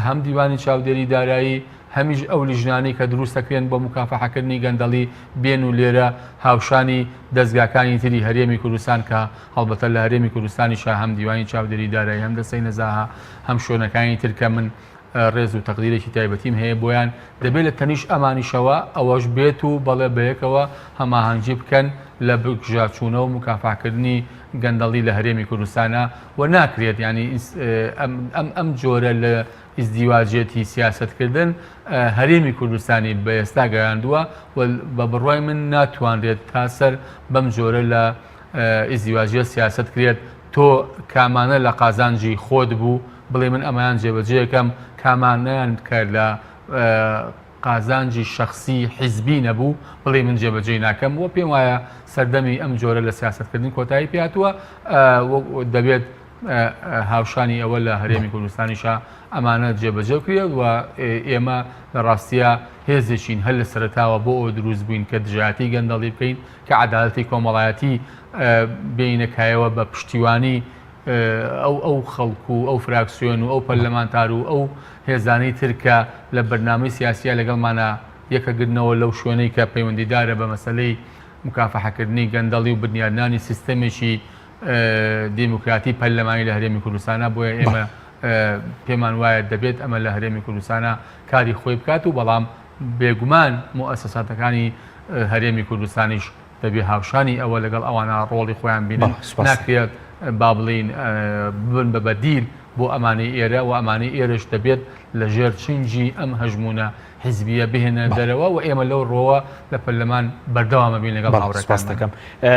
هەم دیوانی چاودێری دارایی هەمیش ئەو لیژنانەی کە دروست دەکرێن بۆ موکافەحەکردنی گەندەڵی بێن و لێرە هاوشانی دەزگاکانی تری هەرێمی کوردستان کە هەڵبەتە لە هەرێمی کوردستانیشا هەم دیوانی چاودێری دارایی هەم دەستەی نەزاهە هەم شوێنەکانی تر کە من ڕێز و تەقدیرێکی تایبەتیم هەیە بۆیان دەبێت لە تەنیشت ئەمانیشەوە ئەوەش بێت و بەڵێ بەیەکەوە هەماهەنگی بکەن لە بگژاچوونە و موکافاکردنی گەندەڵی لە هەرێمی کوردستانە و ناکرێت ینی ئەم ئەم جۆرە لە ئیزدیواجێتی سیاسەتکردن هەرێمی کوردستانی بە ئێستا گەیاندووە و بە بڕوای من ناتوانرێت تا سەر بەم جۆرە لە ئیزدیواجیە سیاسەت کرێت تۆ کامانە لە قازانجی خۆت بوو بڵێ من ئەمەیان جێبەجێکەم کامانیان کە لە قازانجی شخصی حیزبی نەبوو بڵێ من جێبەجێی ناکەم و پێم وایە سەردەمی ئەم جۆرە لە سیاستکردن کۆتایی پێهاتووە دەبێت هاوشانی ئەوە لە هەرێمی کوردستانیشا ئەمانە جێبەجێ بکرێت و ئێمە لە ڕاستیە هێزێکین هەر لە سەرەتاوە بۆ ئەوە دروست بووین کە دژایەتی گەندەڵی بکەین کە عەدالەتی کۆمەڵایەتی بێینە کایەوە بە پشتیوانی ئەو ئەو خەڵک و ئەو فراکسیۆن و ئەو پەرلەمانتار و ئەو هێزانەی تر کە لە بەرنامەی سیاسیە لەگەڵمانە یەکەگرنەوە لەو شوێنەی کە پەیوەندیدارە بە مەسەلەی مکافەحەکردنی گەندەڵی و بنیادنانی سیستەمێکی دیموکراتی پەرلەمانی لە هەرێمی کوردستانە بۆیە ئێمە پێمان وایە دەبێت ئەمە لە هەرێمی کوردستانە کاری خۆی بکات و بەڵام بێگومان موئەسەساتەکانی هەرێمی کوردستانیش دەبێ هاوشانی ئەوە لەگەڵ ئەوانە ڕۆڵی خۆیان بینن ناکرێت با بڵین ببن بە بەدیل بۆ ئەمانەی ئێرە و ئەمانەی ئێرەش دەبێت لە ژێر چنگی ئەم هەژمونە حیزبیە بهێنە دەرەوە و ئێمە لەو ڕۆوە لە پەرلەمان بەردەوامە بین لەگەڵ هاوڕێکانمان. سپاست دەکەم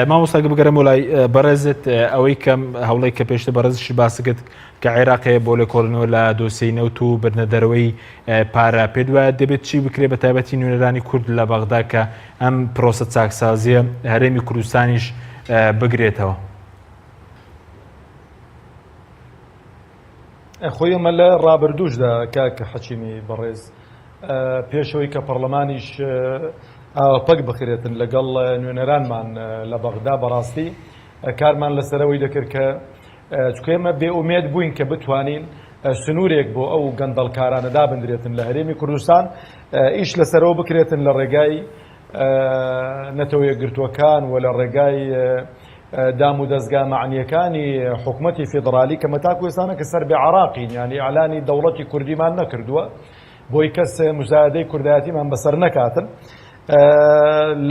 مامۆستا بگەرم بۆ لای بەڕێزت ئەوەی کەم هەوڵی کە پێشتر بەڕێزیش باست کرد کە عێراق هەیە بۆ لێکۆڵینەوە لە دۆسیەی نەوت و بردنە دەرەوەی پارە پێت وایە دەبێت چی بکرێت بە تایبەتی نوێنەرانی کورد لە بەغدا کە ئەم پرۆسە چاکسازیە هەرێمی کوردستانیش بگرێتەوە؟ خۆی ئەمە لە ڕابردووشدا کاک حەکیمی بەڕێز پێشەوەی کە پەرلەمانیش ئاوا پەک بخرێتن لەگەڵ نوێنەرانمان لە بەغدا بەڕاستی کارمان لەسەرەوەی دەکرد کە چونکە ئێمە بێ ئومێد بووین کە بتوانین سنوورێک بۆ ئەو گەندەڵکارانە دابندرێتن لە هەرێمی کوردستان ئیش لەسەرەوە بکرێتن لە ڕێگای. نەتەوە یەکگرتووەکان و لە ڕێگای دام و دەزگا مەعنیەکانی حکومەتی فیدڕالی کە مەتاکو ئێستانە کە سەر بە عراقین یعنی ئیعلانی دەوڵەتی کوردیمان نەکردووە بۆی کەس مزایدەی کوردایەتیمان بەسەر نەکاتن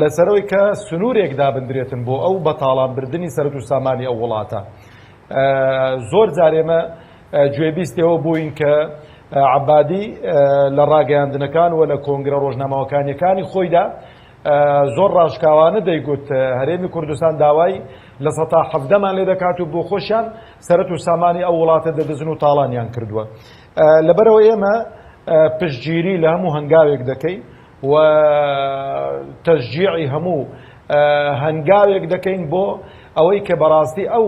لەسەرەوەی کە سنوورێک دابندرێتن بۆ ئەو بەتاڵان بردننی سەرت و سامانی ئەو وڵاتە زۆر جارێمە گوێبیستەوە بووین کە عبادی لە ڕاگەیاندنەکان و لە کۆنگرە ڕۆژنامەوەکانیەکانی خۆیدا زۆر ڕاشکاوانە دەیگوت هەرێمی کوردستان داوای 17% مان لێ دەکات و بۆ خۆشیان سەرت و سامانی ئەو وڵاتە دەدزن و تاڵانیان کردووە. لەبەرەوە ئێمە پشتگیری لە هەموو هەنگاوێک دەکەین و تەشجیعی هەموو هەنگاوێک دەکەین بۆ ئەوەی کە بەڕاستی ئەو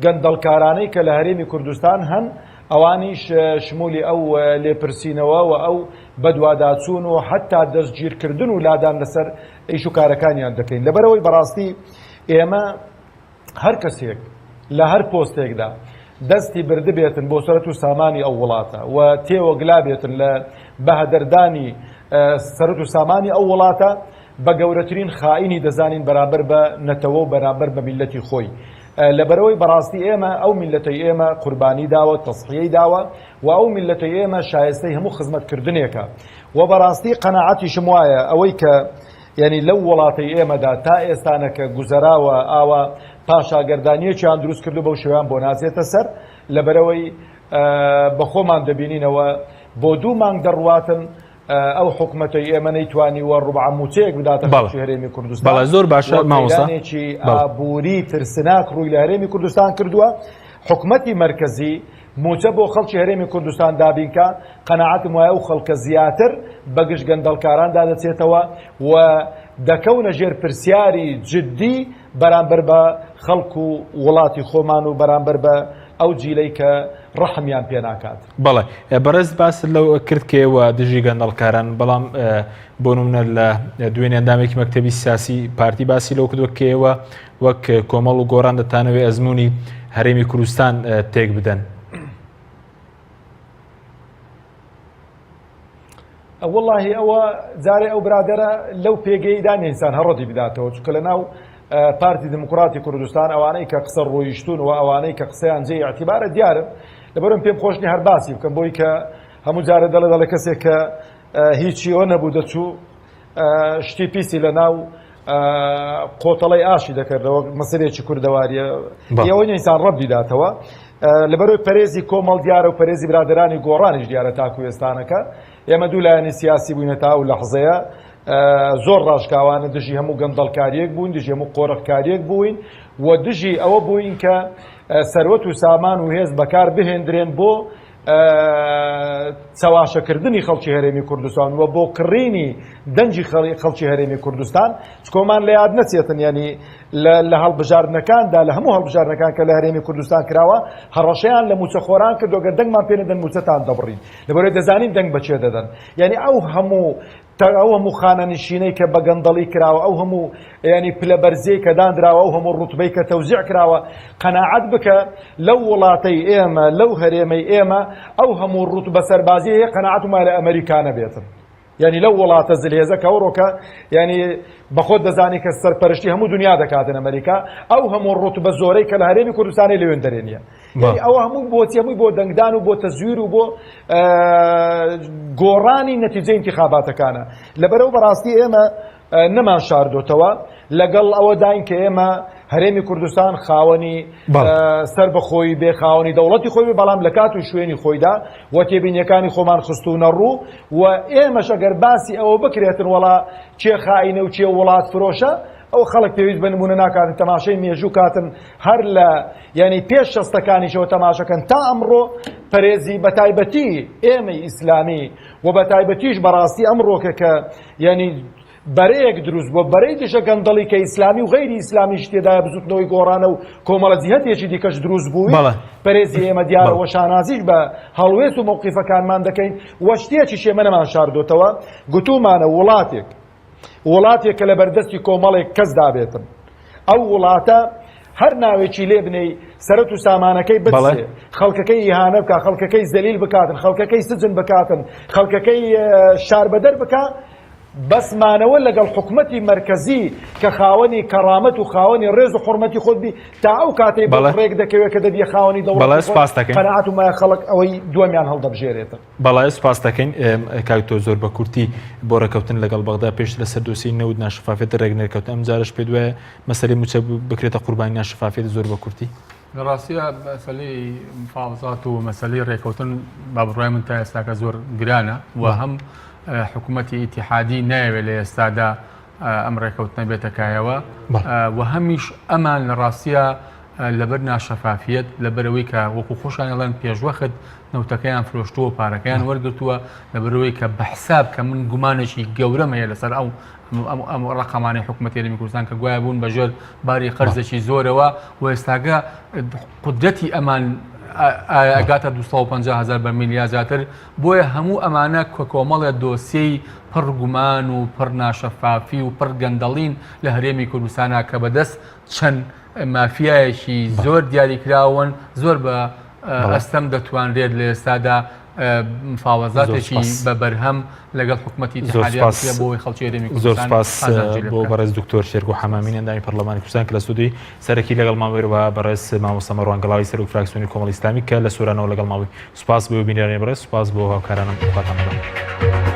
گەندەڵکارانەی کە لە هەرێمی کوردستان هەن ئەوانیش شمولی ئەو لێپرسینەوە و ئەو بەدواداچوون و حتا دەستگیرکردن و لادان لەسەر ئیش و کارەکانیان دەکەین لەبەرەوەی بەڕاستی ئێمە هەر کەسێک لە هەر پۆستێکدا دەستی بردبێتن بۆ سەرەت و سامانی ئەو وڵاتە و تێوەگلابێتن لە بەهەدەردانی سەرەت و سامانی ئەو وڵاتە بە گەورەترین خائینی دەزانین بەرامبەر بە نەتەوە و بەرامبەر بە میلەتی خۆی لەبەرەوەی بەڕاستی ئێمە ئەو میلەتەی ئێمە قوربانی داوە تەسحیەی داوە و ئەو میلەتەی ئێمە شایستەی هەموو خزمەتکردنێکە و بەڕاستی قەناعەتیشم وایە ئەوەی کە یانی لەو وڵاتەی ئێمەدا تا ئێستانەکە گوزەراوە ئاوا پاشاگەردانیەکیان دروست کردو بەو شێوەیان بۆ ناچێتە سەر لەبەرەوەی بە خۆمان دەبینینەوە بۆ دوو مانگ دەڕواتن ئەو حکومەتەی ئێمە نەیتوانیوە ڕوبعە مووچەیەک بداتە خەڵکی هەرێمی کوردستان. بەڵێ زۆر باشە مامۆستا. قەیرانێکی ئابووری ترسناک ڕووی لە هەرێمی کوردستان کردووە حکومەتی مەرکەزی مووچە بۆ خەڵکی هەرێمی کوردستان دابینکا، قەناعەتم وایە ئەو خەڵکە زیاتر بەگژ گەندەڵکاراندا دەچێتەوە و دەکەونە ژێر پرسیاری جدی بەرامبەر بە خەڵک و وڵاتی خۆمان و بەرامبەر بە ئەو جیلەی کە ڕەحمیان پێ ناکات. بەڵێ بەڕێز باست لەو کرد کە ئێوە دژی گەندەڵکاران، بەڵام بۆ نمونە لە دوێنێ ئەندامێکی مەکتەبی سیاسی پارتی باسی لەو کردووە کە ئێوە وەک کۆمەڵ و گۆڕان دەتانەوێ ئەزمموی هەرێمی کوردستان تێک بدەن. وەڵاهی ئەوە جارێ ئەو برادەرە لەو پێگەیدا ئینسان هەڕەتی بداتەوە چونکە لە ناو پارتی دموکراتی کوردستان ئەوانەی کە قسە ڕۆیشتون و ئەوانەی کە قسەیان جێ اعتیبارە دیارن لەبەرم پێم خۆش نیە هەر باسی بکەم بۆی کە هەموو جارە دەڵێ دەڵێ کەسێک کە هیچی ئەوە نەبوو دەچوو شتی پیسی لە ناو قۆتەڵی ئاشی دەکردەوە مەسەرێکی کوردەواریە ئەوە ئینسان ڕەبی داتەوە لەبەرەوەی پەرێزی کۆمەڵ دیارە و پەرێزی برادرانی گۆڕانیش دیارە تاکو ئێستانەکە ئێمە دوو لایەنی سیاسی بووینە تا ئەو لەحزەیە زۆر ڕاشکاوانە دژی هەموو گەندەڵکاریەک بوون دژی هەموو قۆرخکاریەک بووین و دژی ئەوە بووین کە سەروەت و سامان و هێز بەکار بهێندرێن بۆ چەواشەکردنی خەڵکی هەرێمی کوردستان و بۆ کڕینی دەنگی خەڵکی هەرێمی کوردستان چکۆمان لە یاد نەچێتن ینی لە هەڵبژاردنەکاندا لە هەموو هەڵبژاردنەکان کە لە هەرێمی کوردستان کراوە هەڕەشەیان لە موچەخۆران کردو گەر دەنگمان پێ نەدەن موچەتان دەبڕین لەبەرەوەی دەزانین دەنگ بەچێ دەدەن یعنی ئەو هەموو ئەو هەموو خانەنشینەی کە بە گەندەڵی کراوە ئەو هەموو ینی پلە بەرزیەی کە دانراوە ئەو هەموو ڕوتبەی کە تەوزیع کراوە قەناعەت بکە لەو وڵاتەی ئێمە لەو هەرێمەی ئێمە ئەو هەموو ڕوتبە سەربازیە هەیە قەناعەت وایە لە ئەمریکا نەبێتن یعنی لەو وڵاتە زلهێزە کە ئەوڕۆکە یعنی بەخۆت دەزانی کە سەرپەرشتی هەموو دنیا دەکاتن ئەمریکا ئەو هەموو ڕوتبە زۆرەی کە لە هەرێمی کوردستانی لەوێن دەرێ نییە یعنی ئەوە هەموو بۆچی هەمووی بۆ دەنگدان و بۆ تەزویر و بۆ گۆڕانی نەتیجەی انتخاباتەکانە لەبەرەوە بەڕاستی ئێمە نەمان شاردۆتەوە لەگەڵ ئەوەداین کە ئێمە هەرێمی کوردستان خاوەنی سەربەخۆی بێ خاوەنی دەوڵەتی خۆی بێ بەڵام لە کات و شوێنی خۆیدا و تێبینیەکانی خۆمان خستوونە ڕوو و ئێمەش ئەگەر باسی ئەوە بکرێتن وەڵا کێ خائینە و کێ وڵات فرۆشە ئەو خەڵک پێویست بە نمونە ناکاتن تەماشای مێژوو کاتن هەر لە یعنی پێش شەستەکانیشەوە تەماشەکەن تا ئەمڕۆ پەرێزی بەتایبەتی ئێمەی ئیسلامی و بەتایبەتیش بەڕاستی ئەمڕۆکە کە یعنی بەرەیەک دروست بووە، بەرەی دژە گەندەڵی کە ئیسلامی و غەیری ئیسلامیش تێدایە بزوتنەوەی گۆڕانە و کۆمەڵە جیهەتێکی دیکەش دروست بووی پەرێزی ئێمە دیارە وە شانازیش بە هەڵوێست و مەوقیفەکانمان دەکەین وە شتێکیش ئێمە نەمان شاردۆتەوە گوتومانە وڵاتێک وڵاتێک کە لە بەردەستی کۆمەڵێک کەس دابێتن ئەو وڵاتە هەر ناوێکی لێ بنێی سەرەت و سامانەکەی بچێ خەڵکەکەی ئیهانە بکە خەڵکەکەی زەلیل بکاتن خەڵکەکەی سجن بکاتن خەڵکەکەی شاربەدەر بکە. بەس مانەوە لەگەڵ حکومەتی مەرکەزی کە خاوەنی کەڕامەت و خاوەنی ڕێز و حوڕمەتی خۆت بی تا ئەو کاتەی بۆت بەڵێ. ڕێک دەکەوێت کە دەبیە خاوەنی بەڵێ دەوڵەتی خۆت سوپاست دەکەین. قەناعەت و مایە خەڵک ئەوەی دووەمیان هەڵدەبژێرێتن. بەڵێ سوپاست دەکەین کاک دکتۆر زۆر بە کورتی بۆ ڕێکەوتن لەگەڵ بەغدا پێشتر لەسەر دۆسیەی نەوت ناشەفافیەت ڕێک نەکەوتن ئەمجارەش پێت وایە مەسەلەی مووچە بکرێتە قوربانی ناشەفافیەت زۆر بە کورتی؟ لە ڕاستیا مەسەلەی مفاوەزات و مەسەلەی ڕێکەوتن بە بڕوای من تا ئێستاکە زۆر گرانە و هەم حکوومەتی ئیتیحادی نایەوێت لە ئێستادا ئەم ڕێکەوتنە بێتە کایەوە و هەمیش ئەمان لە ڕاستیا لەبەر ناشەفافیەت لەبەرەوەی کە وەکو خۆشان ئەڵێن پێشوەخت نەوتەکەیان فرۆشتووە و پارەکەیان وەرگرتووە لەبەرەوەی کە بە حساب کە من گومانێکی گەورەم هەیە لەسەر ئەو ئەم ڕقەمانەی حکوومەتی هەرێمی کوردستان کە گوایە بوون بە ژێر باری قەرزێکی زۆرەوە و ئێستاکە قودرەتی ئەمان ئەگاتە 250 هزار بەرمیل یا زیاتر بۆیە هەموو ئەمانە کە کۆمەڵێ دۆسیەی پڕ گومان و پڕ ناشەفافی و پڕ گەندەڵین لە هەرێمی کوردستانە کە بەدەست چەند مافیایەکی زۆر دیاریکراون زۆر بە ئەستەم دەتوانرێت لە ئێستادا مفاوەزاتێکی بە بەرهەم لەگەڵ حکوومەتی زۆر سپاس بۆ خەڵکی هەرێمی زۆر کوردستان سپاس قازانجی لێ بۆ بکات. بەڕێز دکتۆر شێرکۆ حەمامین ئەندامی پەرلەمانی کوردستان کە لە ستۆدیۆی سەرەکی لەگەڵمان بوو و بەڕێز مامۆستا مەروان گەڵاوی سەرۆک فراکسیۆنی کۆمەڵی ئیسلامی کە لە سۆرانەوە لەگەڵمان بووی سپاس بۆ بینەرانی بەڕێز سپاس بۆ هاوکارانم خواتان لەگەڵ.